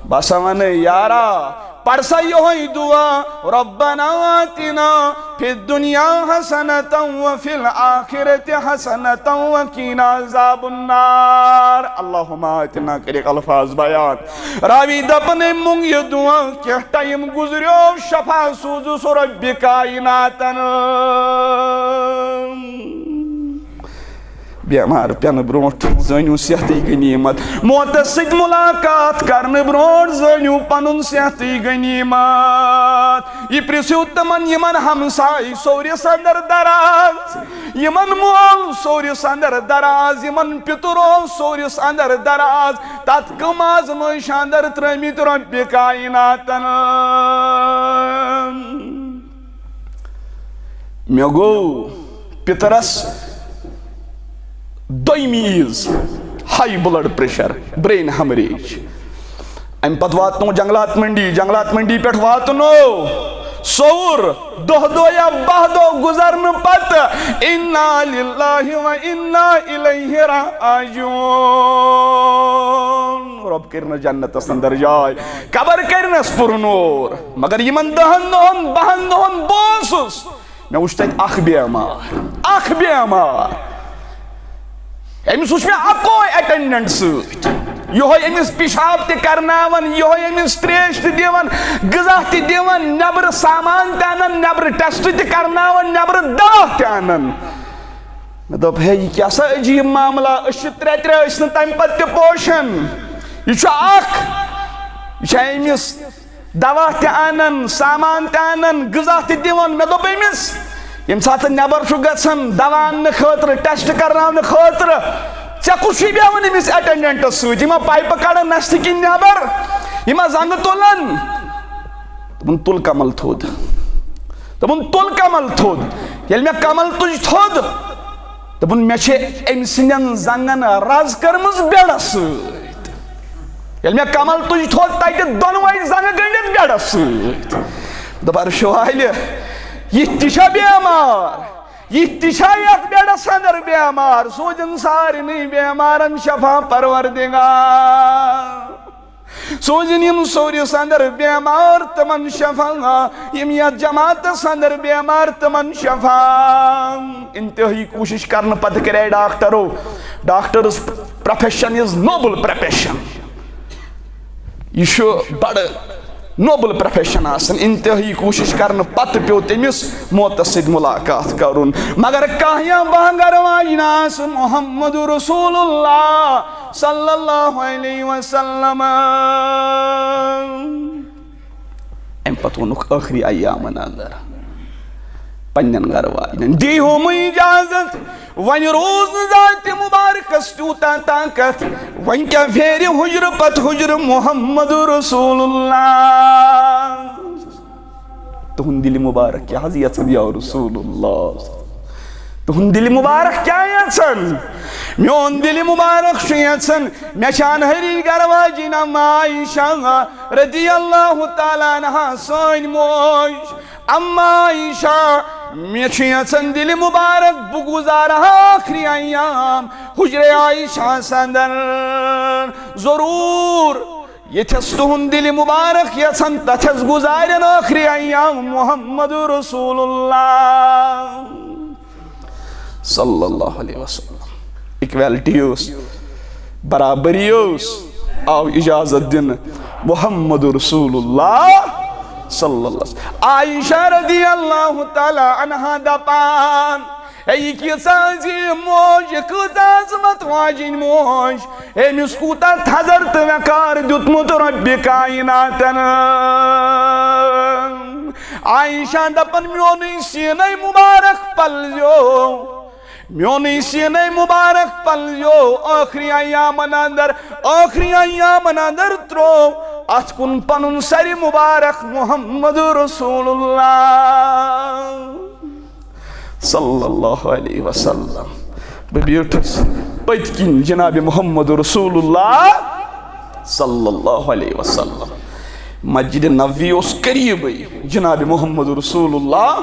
بس ون یارا، پر سا یہوے دعا، ربنا آتنا فی الدنیا حسنة وفی الآخرة حسنة وقنا عذاب النار۔ اللہم آتنا کٔرِکھ الفاظ بیان۔ راوی دپن، أمۍ مونگ یہِ دعا، کینٛہہ ٹائم گزریو، شفا سوزُس رب کائناتن۔ بیمار پٮ۪نہٕ برونٛٹھ زٲنِو صحتٕے غنیٖمت۔ موتس سۭتۍ مُلاقات کرنہٕ برونٛٹھ زٲنِو پنُن صحتٕے غنیٖمت۔ یہِ پرٛژھِو تِمن، یِمن ہمسایہِ سورِس اندر دراز، یِمن مول سورِس اندر دراز، یِمن پِتُر اوس سورِس اندر دراز، تتھ کم آزمٲیشہِ اندر ترٲمٕتۍ رۄبِ کائناتن۔ مےٚ گوٚو پِترس دوٚیمہِ عیٖز high blood pressure، brain hemorrhage۔ امہِ پتہٕ واتنو جنگلات منڈی، جنگلات منڈی پٮ۪ٹھ واتنو سوٚوُر۔ دۄہ دۄہ یا باہ دۄہ گُزرنہٕ پتہٕ، انا للہ و انا الیہ راجعون۔ رۄب کٔرِنَس جنتس اندر جاے، قبر کٔرِنَس پُر نوٗر۔ مگر یِمن دہن دۄہن، باہن دۄہن بہٕ اوسُس، مےٚ وُچھ تتہِ اکھ بیمار، اکھ بیمار۔ أمِس وُچھ مےٚ اکوے attendant سۭتۍ، یِہوٚے أمِس پِشاب تہِ کرناوان، یِہوٚے أمِس تریش تہِ دِوان، غذا تہِ دِوان، نٮ۪برٕ سامان تہِ انان، نٮ۪برٕ test تہِ کرناوان، نٮ۪برٕ دوا تہِ انان۔ مےٚ دوٚپ، ہے، یہِ کیٛاہ سا عجیٖب معاملہ؟ أسۍ چھِ ترٛےٚ ترٛےٚ، أسۍ نہٕ تَمہِ پَتہٕ تہِ پوشان۔ یہِ چھُ اَکھ، یہِ چھُ أمِس دوا تہِ اَنان، سامان تہِ اَنان، غذا تہِ دِوان۔ مےٚ دوٚپ أمِس، ییٚمہِ ساتہٕ ژٕ نٮ۪بر چھُکھ گژھان دوا اَننہٕ خٲطرٕ، test کرناونہٕ خٲطرٕ، ژےٚ کُس چھُے بیٚہوان أمِس attendant سۭتۍ؟ یِم ہا pipe کَڑان نَستہِ کِنۍ نٮ۪بر، یِم ہا زنٛگہٕ تُلان۔ دوٚپُن، تُل کمل تھوٚد۔ دوٚپُن، تُل کمل تھوٚد۔ ییٚلہِ مےٚ کمل تُج تھوٚد، دوٚپُن، مےٚ چھِ أمۍ سٕنٛدٮ۪ن زنٛگن رز کٔرمٕژ بیڈس سۭتۍ۔ ییٚلہِ مےٚ کمل تُج تھوٚد، تتہِ دۄنوے زنٛگہٕ گٔنڈِتھ بیڈس سۭتۍ۔ دوٚپُن، شوالہِ، یِتھ تہِ چھا بیمار؟ یِتھ تہِ چھا یتھ بیڈس اندر بیمار؟ سوٗزِن سارنٕے بیمارن شفا، پروردگار۔ سوٗزِن یِم سورِس اندر بیمار، تِمن شفا، یِم یتھ جماعتس اندر بیمار، تِمن شفا۔ انتہٲئی کوٗشِش کرنہٕ پتہٕ کرے ڈاکٹرو، doctor's profession is noble profession۔ یہِ چھُ بڑٕ noble profession آسان۔ انتہٲئی کوٗشِش کرنہٕ پتہٕ پیوٚو تٔمِس موتس سۭتۍ مُلاقات کرُن۔ مگر کانٛہہ یا بانگر واجنہِ آسہٕ محمد رسول اللہ صلی اللہ علیہ وسلم۔ امہِ پتہٕ ووٚنُکھ ٲخری ایامن اندر پننٮ۪ن گرٕ واجنٮ۪ن، "دی ہوم اجازت، وۄنۍ روٗز نہٕ ذاتِ مُبارکس تیوٗتاہ طاقت، وۄنۍ کیٛاہ پھیرِ حُجرٕ پتہٕ حُجرٕ محمد رسول اللہ؟" تُہُنٛد دِلہِ مُبارک کیٛاہ حظ یژھان یا رسول اللہ؟ تُہُنٛد دِلہِ مُبارک کیٛاہ یژھان؟ میون دِلہِ مُبارک چھُ یژھان، مےٚ چھِ انہٲری گرٕ واجِنۍ اما عائشہ رضی اللہ تعالیٰ عنہا، سٲنۍ موج، اما عائشہ، مےٚ چھُ یژھان دِلہِ مُبارک بہٕ گُزارٕ ہا ٲخری ایام حُجرے عائشہ ہس اندر۔ ضروٗر ییٚتھس تُہُنٛد دِلہِ مُبارک یژھان، تتھس گُزارن ٲخری ایام محمد رسول اللہ صلی اللہ علیہ وسلم۔ Equality ٲس، برابری ٲس، آو اجازت دِنہٕ محمد رسول اللہ صلی اللہ علیہ وسلم۔ عائشہ رضی اللہ تعالیٰ عنہا دپان، اے، یہِ کۭژاہ عظیٖم موج، یہِ کۭژاہ عظمت واجِنۍ موج، أمِس کوٗتاہ تھزر تہٕ وقار دیُتمُت رۄبِ کائناتن۔ عائشہ دپان، میونُے سیٖنے مُبارک پلزیو، میونُے سیٖنے مُبارک پلزیو ٲخری ایامن اندر، ٲخری ایامن اندر ترٛوو اتھ کُن پنُن سرِ مُبارک محمد رسول اللہ صلی اللہ علیہ وسلم۔ بہٕ بیٖٹھُس پٔتۍ کِنۍ جناب محمد رسول اللہ صلی اللہ علیہ وسلم۔ مسجد نبوی اوس قریبٕے جناب محمد رسول اللہ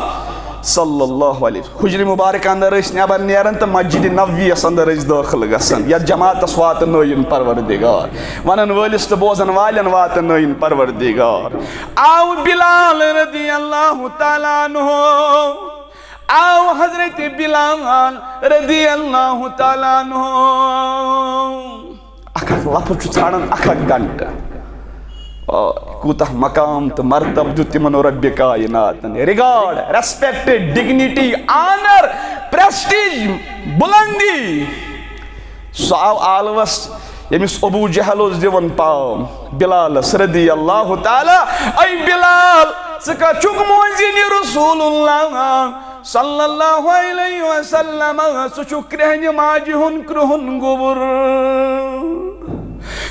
صلی اللہ علیہ وسلم۔ حجرِ مبارک اندر ٲسۍ نٮ۪بر نیران تہٕ مسجد نبویس اندر ٲسۍ دٲخل گژھان، یتھ جماعتس واتنٲیِن پروردگار، ونن وٲلِس تہٕ بوزن والٮ۪ن واتنٲیِن پروردگار۔ آو بلال رضی اللہ تعالیٰ عنہ، آو حضرت بلال رضی اللہ تعالیٰ عنہ۔ اکھ اکھ لفظ چھُ ژھانڈان اکھ اکھ گھنٹہٕ۔ آ، کوٗتاہ مقام تہٕ مرتبہٕ دیُت تِمن رۄبِ کائناتن۔ Regard, respect, dignity, honor, prestige، بُلندی۔ سُہ آو آلوس، ییٚمِس ابو جہل اوس دِوان پاو بلالس رضی اللہ تعالیٰ۔ اے بلال، ژٕ کتھ چھُکھ مؤذن رسول اللہ صلی اللہ علیہ وسلم؟ ژٕ چھُکھ کرٛہنہِ ماجہِ ہُنٛد کرٛہُن گوٚبُر۔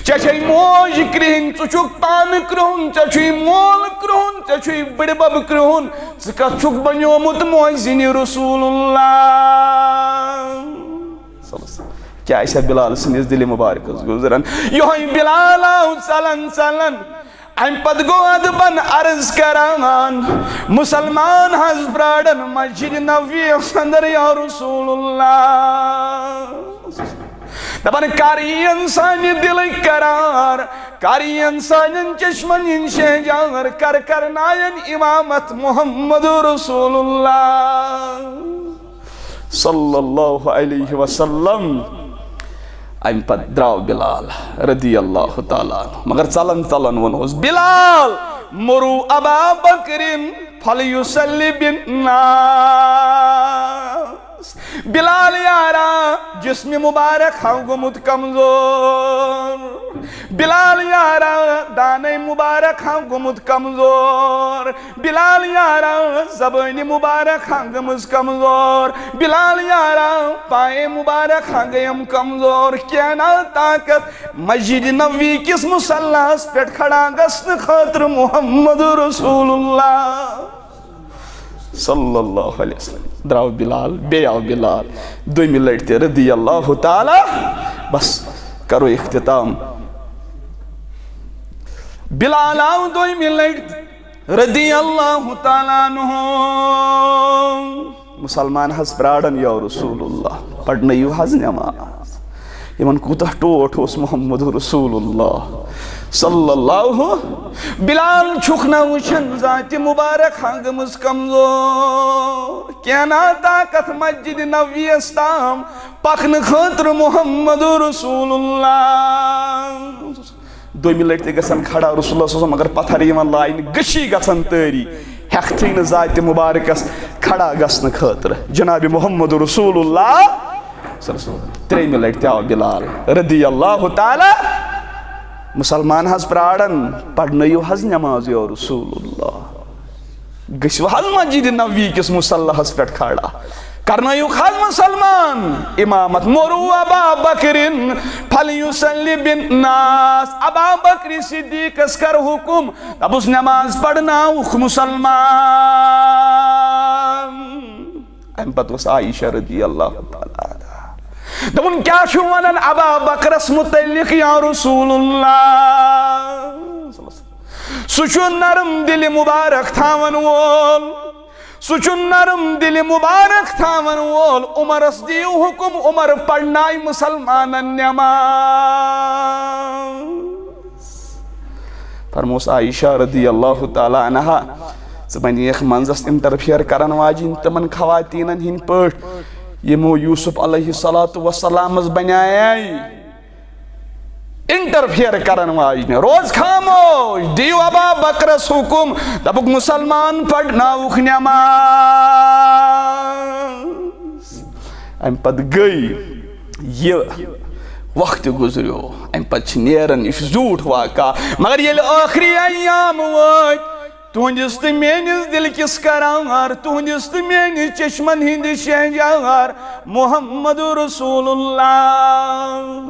ژےٚ چھے موج کرٛہِنۍ، ژٕ چھُکھ پانہٕ کرٛہُن، ژےٚ چھُے مول کرٛہُن، ژےٚ چھُے بٕڈِبب کرٛہُن، ژٕ کتھ چھُکھ بنیومُت مؤذن رسول اللہ؟ کیٛاہ آسہِ ہا بلال سٕنٛدِس دِلہِ مُبارکس گُزران؟ یِہوٚے بلال آو ژلان ژلان۔ امہِ پتہٕ گوٚو ادبن عرض کران، مسلمان حض پرارن مسجد نبوی اندر، یا رسول اللہ۔ دپان، کر یِین سانہِ دِلٕکۍ قرار، کر یِین سانٮ۪ن چشمن ہٕنٛدۍ شہجار، کر کرناین امامت محمد رسول اللہ صلی اللہ علیہ وسلم۔ امہِ پتہٕ درٛاو بلال رضی اللہ تعالیٰ عنہ، مگر ژلان ژلان ووٚنہوس، بلال، مرو ابا بکرن فلیصلی بالناس۔ بلال یارا، جسم مبارک ہاو گوٚمُت کمزور۔ بلال یارا، دانے مبارک ہاو گوٚمُت کمزور۔ بلال یارا، زبٲنۍ مبارک ہاں گٔمٕژ کمزور۔ بلال یارا، پایے مبارک ہاں گٔیم کمزور۔ کینہ طاقت مسجد نبوی کِس مصلاہس پٮ۪ٹھ کھڑا گژھنہٕ خٲطرٕ محمد رسول اللہ صلی اللہ علیہ وسلم۔ درٛاو بلال، بیٚیہِ آو بلال دوٚیمہِ لٹہِ تہِ رضی اللہ تعالیٰ۔ بس کرو اختتام۔ بلال آو دوٚیمہِ لٹہِ رضی اللہ تعالیٰ عنہ۔ مسلمان حض پرارن، یا رسول اللہ، پرنٲیِو حض نماز۔ یِمن کوٗتاہ ٹوٹھ اوس محمد رسول اللہ صلی اللہ۔ بلال چھُکھ نہ وٕچھان، ذاتِ مبارک ہاں گٔمٕژ کمزور، کینہ طاقت مسجد نبویس تام پکنہٕ خٲطرٕ محمد رسول اللہ۔ دوٚیمہِ لٹہِ تہِ گژھن کھڑا رسول اللہ صلی اللہ علیہ وسلم، مگر پتھر یِوان لاینہٕ، گٔشی گژھن تٲری، ہٮ۪کتھٕے نہٕ ذاتِ مبارکس کھڑا گژھنہٕ خٲطرٕ۔ جناب محمد رسول اللہ صلی اللہ علیہ وسلم۔ ترٛیٚیِمہِ لٹہِ تہِ آو بلال رضی اللہ تعالیٰ۔ مسلمان حض پرارن، پرنٲیِو حض نماز یا رسول اللہ۔ گٔژھِو حض مسجد نبوی کِس مصلاہس پٮ۪ٹھ کھڑا۔ کرنٲیِو حض مسلمان امامت۔ مرو ابا بکرن فلیصلی بالناس۔ ابا بکر صدیقس کر حکم، دپُس نماز پرناوُکھ مسلمان۔ امہِ پتہٕ اوس عائشہ رضی اللہ تعالیٰ عنہا۔ دوٚپُن، کیٛاہ چھُو ونان ابا بکرس متعلق یا رسول اللہ؟ سُہ چھُ نرم دِلہِ مبارک تھاون وول۔ سُہ چھُ نرم دِلہِ مبارک تھاون وول۔ عمرس دِیِو حکم، عمر پرنایہِ مسلمانن نماز۔ فرموس عائشہ رضی اللہ تعالیٰ عنہا، ژٕ بنیکھ منٛزس انٹرفیئر کرن واجِنۍ تِمن خواتینن ہٕنٛدۍ پٲٹھۍ، یِمو یوسف علیہ الصلوۃ والسلامس بنیایے انٹرفیئر کرن واجنہِ۔ روز خاموش، دِیِو ابا بکرس حکم، دپُکھ مسلمان پرناوُکھ نماز۔ امہِ پتہٕ گٔے یہِ وقت گُزریو، امہِ پتہٕ چھِ نیران، یہِ چھُ زیوٗٹھ واقعہ۔ مگر ییٚلہِ ٲخری ایام وٲتۍ، تُہنٛدِس تہٕ میٲنِس دِلکِس قرار، تُہنٛدِس تہٕ میٲنِس چشمن ہٕنٛدِ شہجار محمد رسول اللہ۔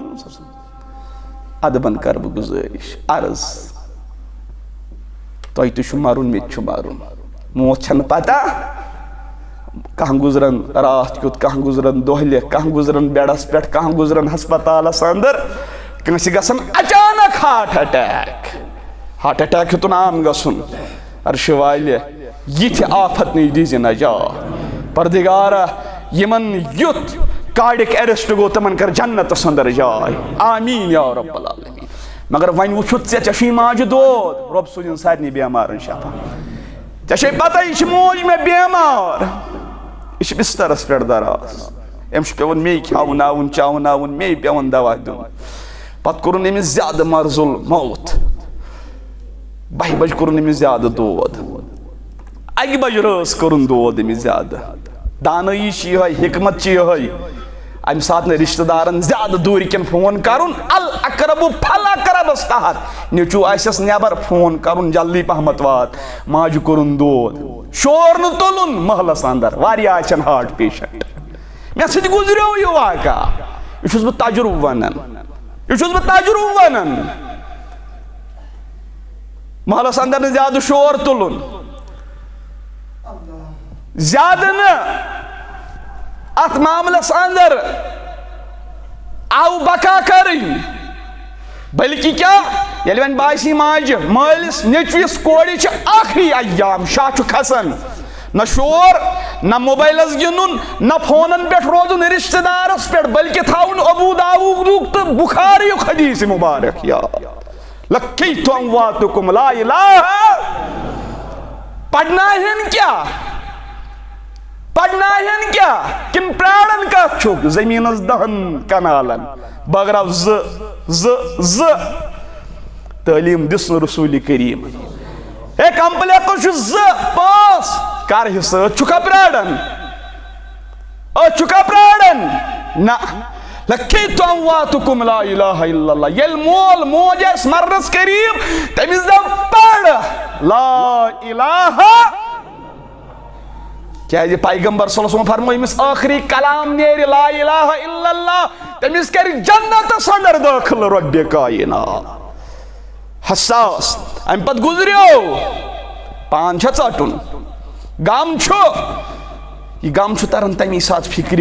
ادبن کر بہٕ گُزٲرِش، عرض، تۄہہِ تہِ چھُ مرُن، مےٚ تہِ چھُ مرُن۔ موت چھنہٕ پتہ، کانٛہہ گُزران راتھ کیُتھ، کانٛہہ گُزران دۄہلہِ، کانٛہہ گُزران بیڈس پٮ۪ٹھ، کانٛہہ گُزران ہسپتالس اندر، کٲنٛسہِ گژھان اچانک ہارٹ اٹیک۔ ہارٹ اٹیک ہیوٚتُن عام گژھُن۔ عرشہِ والہِ، یِتھِ آفت نِش دیٖزِ نجات۔ پردگارا، یِمن یُتھ کارڈک اریسٹ گوٚو، تِمن کر جنتس اندر جاے۔ آمین یا رب العالمین۔ مگر وۄنۍ وٕچھُتھ ژےٚ، ژےٚ چھُے ماجہِ دود، رۄب سوٗزِن سارنٕے بیمارن شفا۔ ژےٚ چھے پتہ، یہِ چھِ موج مےٚ بیمار، یہِ چھِ بسترس پٮ۪ٹھ دراز، أمِس چھُ پٮ۪وان مے کھیاوناوُن، چاوناوُن، مے پٮ۪وان دوا دیُن۔ پتہٕ کوٚرُن أمِس زیادٕ مرض الموت، بہہِ بجہِ کوٚرُن أمِس زیادٕ دود، اکہِ بجہِ رٲژ کوٚرُن دود أمِس زیادٕ۔ دانٲیی چھِ یِہوٚے، حکمت چھِ یِہوٚے۔ امہِ ساتہٕ نہٕ رشتہٕ دارن زیادٕ دوٗرِ کٮ۪ن فون کرُن، الاقرب فالاقربس تحت۔ نیٚچوٗ آسٮ۪س نٮ۪بر، فون کرُن، جلدی پہمتھ وات، ماجہِ کوٚرُن دود۔ شور نہٕ تُلُن محلس اندر، واریاہ آسن ہارٹ پیشنٹ۔ مےٚ سۭتۍ گُزریو یہِ واقعہ، یہِ چھُس بہٕ تجرُبہٕ ونان، یہِ چھُس بہٕ تجرُبہٕ ونان۔ محلس اندر نہٕ زیادٕ شور تُلُن، زیادٕ نہٕ اتھ معاملس اندر آو بکا کرٕنۍ، بلکہِ کیٛاہ، ییٚلہِ وۄنۍ باسہِ ماجہِ، مٲلِس، نیٚچوِس، کورِ چھِ ٲخری ایام، شاہ چھُ کھسان، نہ شور، نہ موبایلس گِنٛدُن، نہ فونن پٮ۪ٹھ روزُن رشتہٕ دارس پٮ۪ٹھ، بلکہِ تھاوُن ابو داوودُک تہٕ بخاریُک حدیث مبارک یاد۔ لقیت امواتکم لا الہ۔ پرناوہن کیا؟ پرناوہن کیا؟ کن پرارن کتھ چھُکھ؟ زمینس دہن کنالن بغرو ز، ز، ز۔ تعلیم دِژ نہٕ رسول کریم۔ ہے، کمپلیکس چھُ ز، پانٛژھ۔ کر حساب، چھُکھا پرارن؟ أسۍ چھُکھا پرارن؟ نہ۔ لقیت امواتکم لا الہ الا اللہ۔ ییٚلہِ مول موج آسہِ مرنس قریب، تٔمِس دپ پڑھ لا الہ۔ کیازِ پیغمبر صلی اللہ علیہ وسلم فرمو، ییٚمِس ٲخری کلام نیرِ لا الہ الا اللہ، تٔمِس کرِ جنتس اندر دٲخل رب کائنات۔ حساس۔ امہِ پتہٕ گُزریو۔ پان چھا ژٹُن؟ غم چھُ۔ یہِ غم چھُ تران تمی ساتہٕ فکرِ،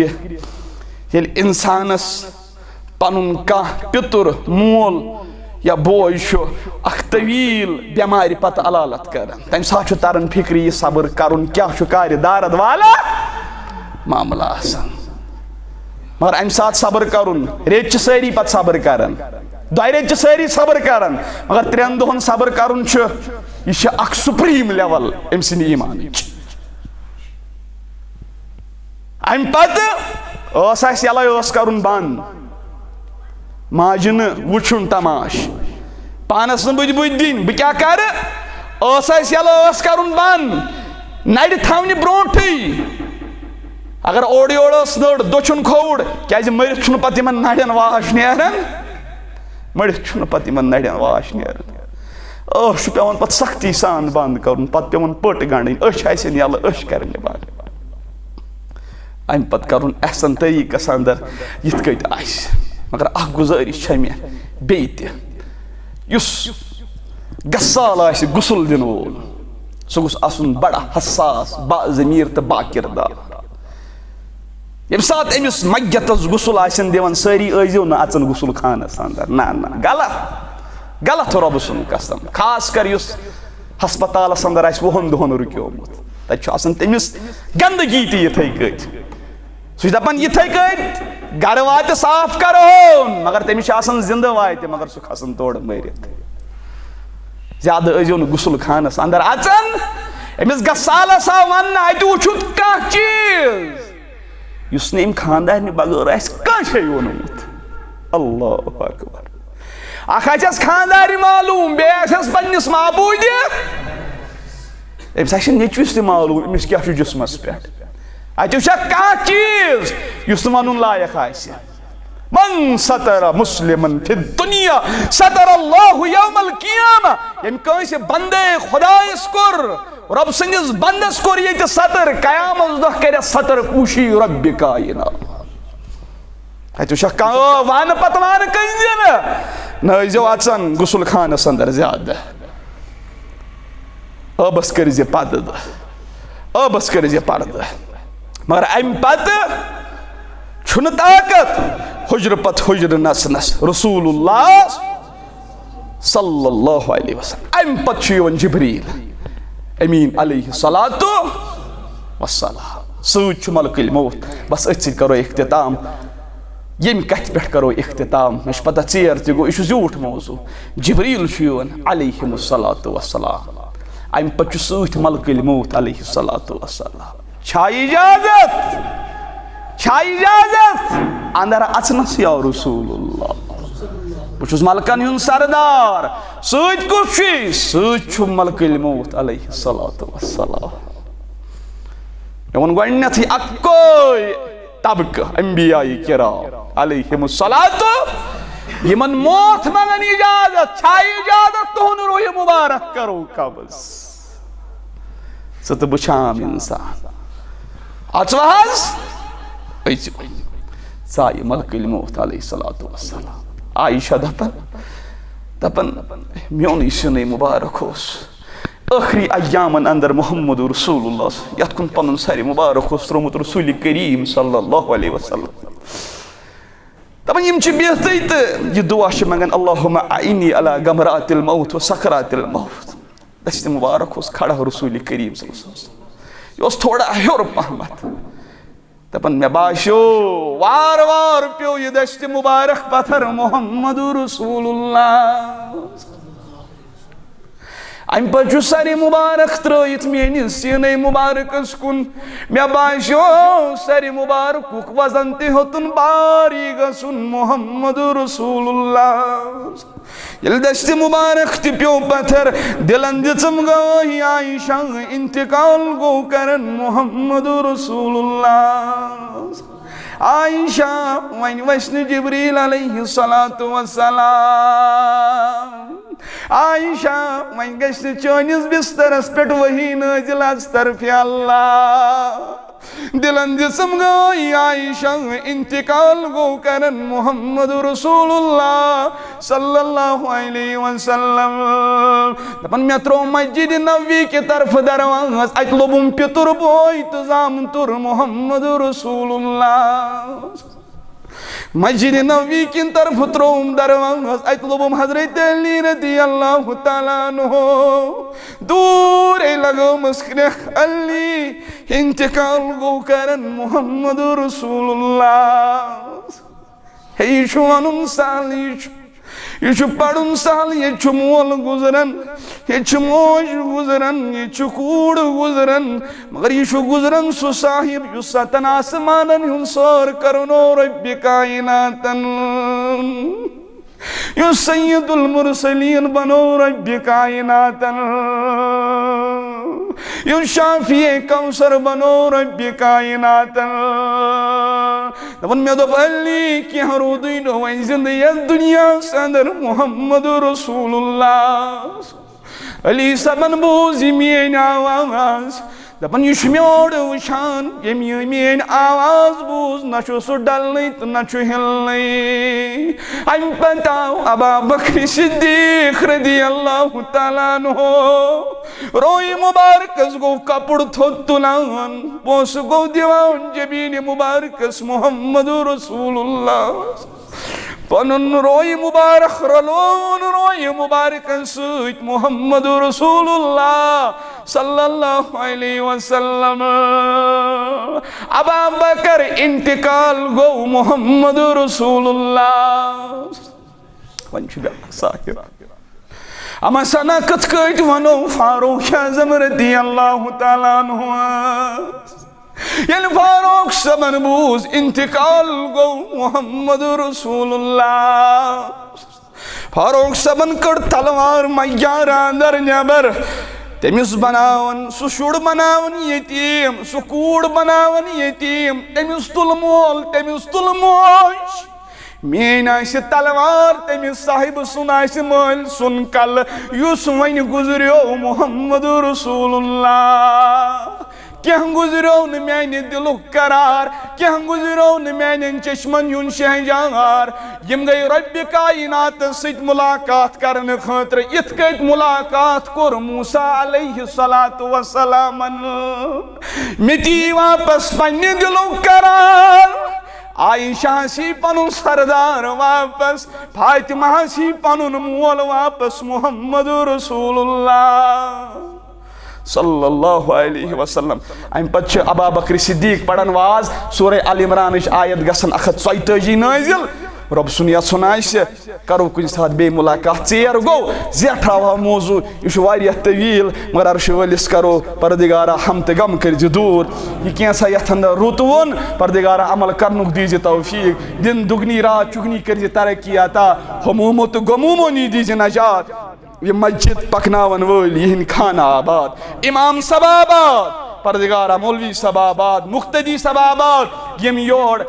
ییٚلہِ انسانس پنُن کانٛہہ پِتُر، مول یا بوے چھُ اکھ طویل بٮ۪مارِ پتہٕ علالت کران۔ تمہِ ساتہٕ چھُ تران فکرِ، یہِ صبر کرُن کیٛاہ چھُ، کارِ دارد والا معاملہٕ آسان۔ مگر امہِ ساتہٕ صبر کرُن، ریٚتۍ چھِ سٲری پتہٕ صبر کران، دۄیہِ ریٚتۍ چھِ سٲری صبر کران، مگر ترٛٮ۪ن دۄہن صبر کرُن چھُ، یہِ چھِ اکھ سپریم لیول أمۍ سٕنٛدِ ایمانٕچ۔ امہِ پتہٕ ٲس اسہِ یلے ٲس کرُن بند، ماجہِ نہٕ وُچھُن تماش، پانس نہٕ بُدِ بُدِ دِنۍ، بہٕ کیٛاہ کرٕ؟ ٲس اسہِ یلہٕ ٲس کرُن بند، نرِ تھاونہِ برونٹھٕے۔ اگر اورٕ یورٕ ٲس نٔر، دٔچھُن کھووُر، کیازِ مٔرِتھ چھُنہٕ پتہٕ یِمن نرٮ۪ن واش نیران، مٔرِتھ چھُنہٕ پتہٕ یِمن نرٮ۪ن واش نیران۔ ٲس چھُ پٮ۪وان پتہٕ سختی سان بند کرُن، پتہٕ پٮ۪وان پٔٹ گنڈٕنۍ، أچھ آسن یلہٕ، أچھ کرن بند۔ امہِ پتہٕ کرُن احسن طریقس اندر یِتھ کٔنۍ آسہِ۔ مگر اکھ گُزٲرِش چھےٚ مےٚ بیٚیہِ تہِ، یُس غسال آسہِ، غسل دِنہٕ وول، سُہ گوٚژھ آسُن بڑٕ حساس، با ضمیر تہٕ با کردار۔ ییٚمہِ ساتہٕ أمِس میتس غسل آسن دِوان، سٲری ٲسۍزیو نہٕ اژان غسل خانس اندر۔ نہ، نہ، غلط، غلط، رۄبہٕ سُنٛد قسم۔ خاص کر یُس ہسپتالس اندر آسہِ وُہن دۄہن رُکیومُت، تتہِ چھُ آسان تٔمِس گندگی تہِ یِتھے کٔنۍ۔ سُہ چھُ دپان، یِتھے کٔنۍ گرٕ واتہِ صاف کرہون، مگر تٔمِس چھُ آسان زندٕ واتہِ، مگر سُہ کھسان تورٕ مٔرِتھ۔ زیادٕ ٲسۍزیو نہٕ غسل خانس اندر اژان۔ أمِس غسالس آو وننہٕ، اتہِ وُچھُتھ کانٛہہ چیٖز یُس نہٕ أمۍ خاندارنہِ بغٲر آسہِ کٲنٛسے ووٚنمُت۔ اللہ اکبر۔ اکھ آسٮ۪س خاندارِ معلوم، بیٚیہِ آسٮ۪س پننِس معبوٗدِ۔ أمِس آسہِ نیٚچوِس تہِ معلوم أمِس کیٛاہ چھُ جسمس پٮ۪ٹھ۔ اتہِ وٕچھا کانٛہہ چیٖز یُس نہٕ ونُن لایق آسہِ۔ من ستر مسلما فی الدنیا ستر اللہ یوم القیامہ۔ ییٚمۍ کٲنٛسہِ بندے خدایس کوٚر، رۄب سٕنٛدِس بندس کوٚر ییٚتہِ ستر، قیامت دۄہ کرٮ۪س ستر پوشی رۄبِ کائنات۔ اتہِ وٕچھکھ کانٛہہ، آ، وانہٕ پتہٕ وانہٕ کٔنۍ زِ نہٕ۔ نہ ٲسۍزیو اژان غسل خانس اندر زیادٕ۔ ٲبس کٔرۍ زِ پردٕ، ٲبس کٔرۍ زِ پردٕ۔ مگر امہِ پتہٕ چھُنہٕ طاقت حجرٕ پتہٕ حجرٕ نژنس۔ رسول اللہ صلی اللہ علیہ وسلم۔ امہِ پتہٕ چھُ یِوان جبریل امین علیہ الصلوۃ والسلام، سۭتۍ چھُ ملک الموت۔ بس أتھۍ سۭتۍ کرو اختتام، ییٚمہِ کتھِ پٮ۪ٹھ کرو اختتام۔ مےٚ چھِ پتہ ژیر تہِ گوٚو، یہِ چھُ زیوٗٹھ موضوع۔ جبریل چھُ یِوان علیہ الصلوۃ والسلام، امہِ پتہٕ چھُ سۭتۍ ملک الموت علیہ الصلوۃ والسلام۔ چھا اجازت؟ چھا اجازت اندر اژنس یا رسول اللہ؟ بہٕ چھُس ملکن ہُنٛد سردار، سۭتۍ کُس چھُے؟ سۭتۍ چھُ ملک الموت علیہ الصلوۃ والسلام۔ مےٚ ووٚن گۄڈٕنیتھٕے اکوے، طبقہٕ انبیاء کرام علیہم الصلوۃ، یِمن موت منگن اجازت، چھا اجازت تُہُنٛد روح مبارک کرو قبض؟ ژٕ تہٕ بہٕ چھِ عام انسان۔ اژٕ وَ حظ؟ أژِو۔ ژایہِ ملک الموت علیہ الصلوۃ والسلام۔ عائشہ دپان، دپان، میونٕے سیُنٕے مبارک اوس ٲخری ایامن اندر محمد رسول اللہ، یتھ کُن پنُن سرِ مبارک اوس تروومُت رسول کریم صلی اللہ علیہ وسلم۔ دپان، یِم چھِ بِہتھٕے تہٕ یہِ دعا چھِ منگان، اللہم اعنی علی غمرات الموت و سکرات الموت۔ دستِ مبارک اوس کھڑا رسول کریم صلی اللہ علیہ وسلم۔ یہِ اوس تھوڑا ہیوٚر پہمتھ۔ دپان، مےٚ باسیو وارٕ وارٕ پیوٚو یہِ دستِ مبارک پتھر محمد رسول اللہ۔ امہِ پتہٕ چھُ سرِ مبارک ترٲیِتھ میٲنِس سیٖنَے مبارکس کُن۔ مےٚ باسیو سرِ مبارکُک وزن تہِ ہیوٚتُن باری گژھُن محمد رسول اللہ۔ ییٚلہِ دستِ مبارک تہِ پیوٚو پتھر، دِلن دِژٕم گٲہی عائشہ، انتقال گوٚو کرن محمد رسول اللہ۔ عائشہ، وۄنۍ وَسہِ نہٕ جبریل علیہ الصلوۃ والسلام۔ عائشہ، وۄنۍ گژھِ نہٕ چٲنِس بسترس پٮ۪ٹھ وحی نٲزِل از طرفِ اللہ۔ دِلن دِژٕم گٲہی عائشہ، انتقال گوٚو کرن محمد رسول اللہ صلی اللہ علیہ وسلم۔ دپان، مےٚ ترٛوو مسجد نبوی کہِ طرفہٕ درواز، اتہِ لوٚبُم پِتُر بوے تہٕ زامتُر محمد رسول اللہ۔ مسجد نبوی کِن طرفہٕ ترٛووُم درواز، اتہِ لوٚبُم حضرت علی رضی اللہ تعالیٰ عنہ۔ دوٗرے لگٲومَس کرٛٮ۪کھ، علی، انتقال گوٚو کرن محمد رسول اللہ۔ ہے، یہِ چھُ وَنُن سہل، یہِ چھُ، یہِ چھُ پَرُن سہل، ییٚتہِ چھُ مول گُزران، ییٚتہِ چھِ موج گُزران، ییٚتہِ چھُ کوٗر گُزران، مگر یہِ چھُ گُزران سُہ صاحب یُس ستن آسمانن ہُنٛد سٲر کرنو رۄبِ کائناتن، یُس سید المرسلین بنو رۄبِ کائناتن، یُس شافی کوثر بنو رۄبِ کائناتن۔ دپان، مےٚ دوٚپ، علی، کینٛہہ روٗدُے نہٕ وۄنۍ زِندٕ یتھ دُنیاہس اندر محمد رسول اللہ۔ علی صٲبن بوٗز یہِ میٲنۍ آواز، دپان، یہِ چھُ مےٚ اورٕ وٕچھان، ییٚمۍ یہِ میٲنۍ آواز بوٗز، نہ چھُ سُہ ڈلنٕے تہٕ نہ چھُ ہلنٕے۔ امہِ پتہٕ آو ابا بکر صدیق رضی اللہ تعالیٰ عنہ، روے مبارکس گوٚو کپُر تھوٚد تُلان، پونٛسہٕ گوٚو دِوان جبیٖنہِ مبارکس محمد رسول اللہ۔ پنُن روے مبارک رلووُن روے مبارکن سۭتۍ محمد رسول اللہ صلی اللہ علیہ وسلم۔ ابا بکر انتقال گوٚو محمد رسول اللہ۔ وۄنۍ چھُ بیٛاکھ صاحب۔ اما سنا کِتھ کٲٹھۍ ونو فاروق اعظم رضی اللہ تعالیٰ عنہ؟ ییٚلہِ فاروق صٲبن بوٗز انتقال گوٚو محمد رسول اللہ، فاروق صٲبن کٔڑ تلوار میارٕ اندر نٮ۪بر۔ تٔمِس بناوان سُہ شُر بناوان یتیٖم، سُہ کوٗر بناوان یتیٖم، تٔمِس تُل مول، تٔمِس تُل موج۔ میٲنۍ آسہِ تلوار تٔمِس صاحبہٕ سُنٛد، آسہِ مٲلۍ سُنٛد کلہٕ، یُس وۄنۍ گُزریو محمد رسول اللہ۔ کینٛہہ گُزریو نہٕ میانہِ دِلُک قرار، کینٛہہ گُزریو نہٕ میانٮ۪ن چشمن ہُنٛد شہجار۔ یِم گٔے رۄبِ کائناتس سۭتۍ ملاقات کرنہٕ خٲطرٕ۔ یِتھ کٲٹھۍ ملاقات کوٚر موسیٰ علیہ الصلوۃ والسلامن۔ مےٚ تہِ یی واپس پننہِ دِلُک قرار۔ عائشہ ہس یی پنُن سردار واپس، فاطمہ ہس یی پنُن مول واپس، محمد رسول اللہ صلی اللہ علیہ وسلم۔ امہِ پتہٕ چھِ ابا بکر صدیق پران واز، سورہ آل عمرانٕچ آیت گژھن اکھ ہتھ ژۄیتٲجی نٲزِل۔ رۄب سُنٛد یژھُن آسہِ، کرو کُنہِ ساتہٕ بیٚیہِ ملاقات۔ ژیر گوٚو، زیٹھراوہو موضوع، یہِ چھُ واریاہ طویل، مگر عرشہِ وٲلِس کرو، پردگارا ہم تہٕ غم کٔرزِ دوٗر۔ یہِ کینٛژھا یتھ اندر رُت ووٚن، پردگارا عمل کرنُک دیٖزِ توفیق، دِن دُگنی راتھ چُگنی کٔرزِ ترقی عطا، ہمومو تہٕ غمومو نی دیٖزِ نجات۔ یہِ مسجد پکناون وٲلۍ یِہِنٛدۍ خانہ آباد، امام صٲب آباد، پردگارا، مولوی صٲب آباد، مقتدی صٲب آباد، یِم یور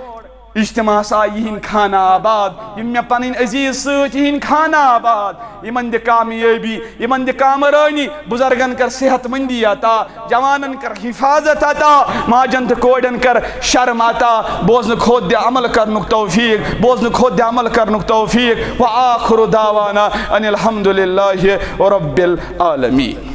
اجتماعس آیہِ، یِہِنٛدۍ خانہ آباد، یِم مےٚ پنٕنۍ عزیز سۭتۍ، یِہِنٛدۍ خانہ آباد، یِمن دِ کامیٲبی، یِمن دِ کامرٲنی، بزرگن کر صحت مندی عطا، جوانن کر حفاظت عطا، ماجن تہٕ کورٮ۪ن کر شرم عطا، بوزنہٕ کھۄتہٕ دِ عمل کرنُک توفیق، بوزنہٕ کھۄتہٕ دِ عمل کرنُک توفیق۔ وآخر دعوانا ان الحمد للہ رب العالمین۔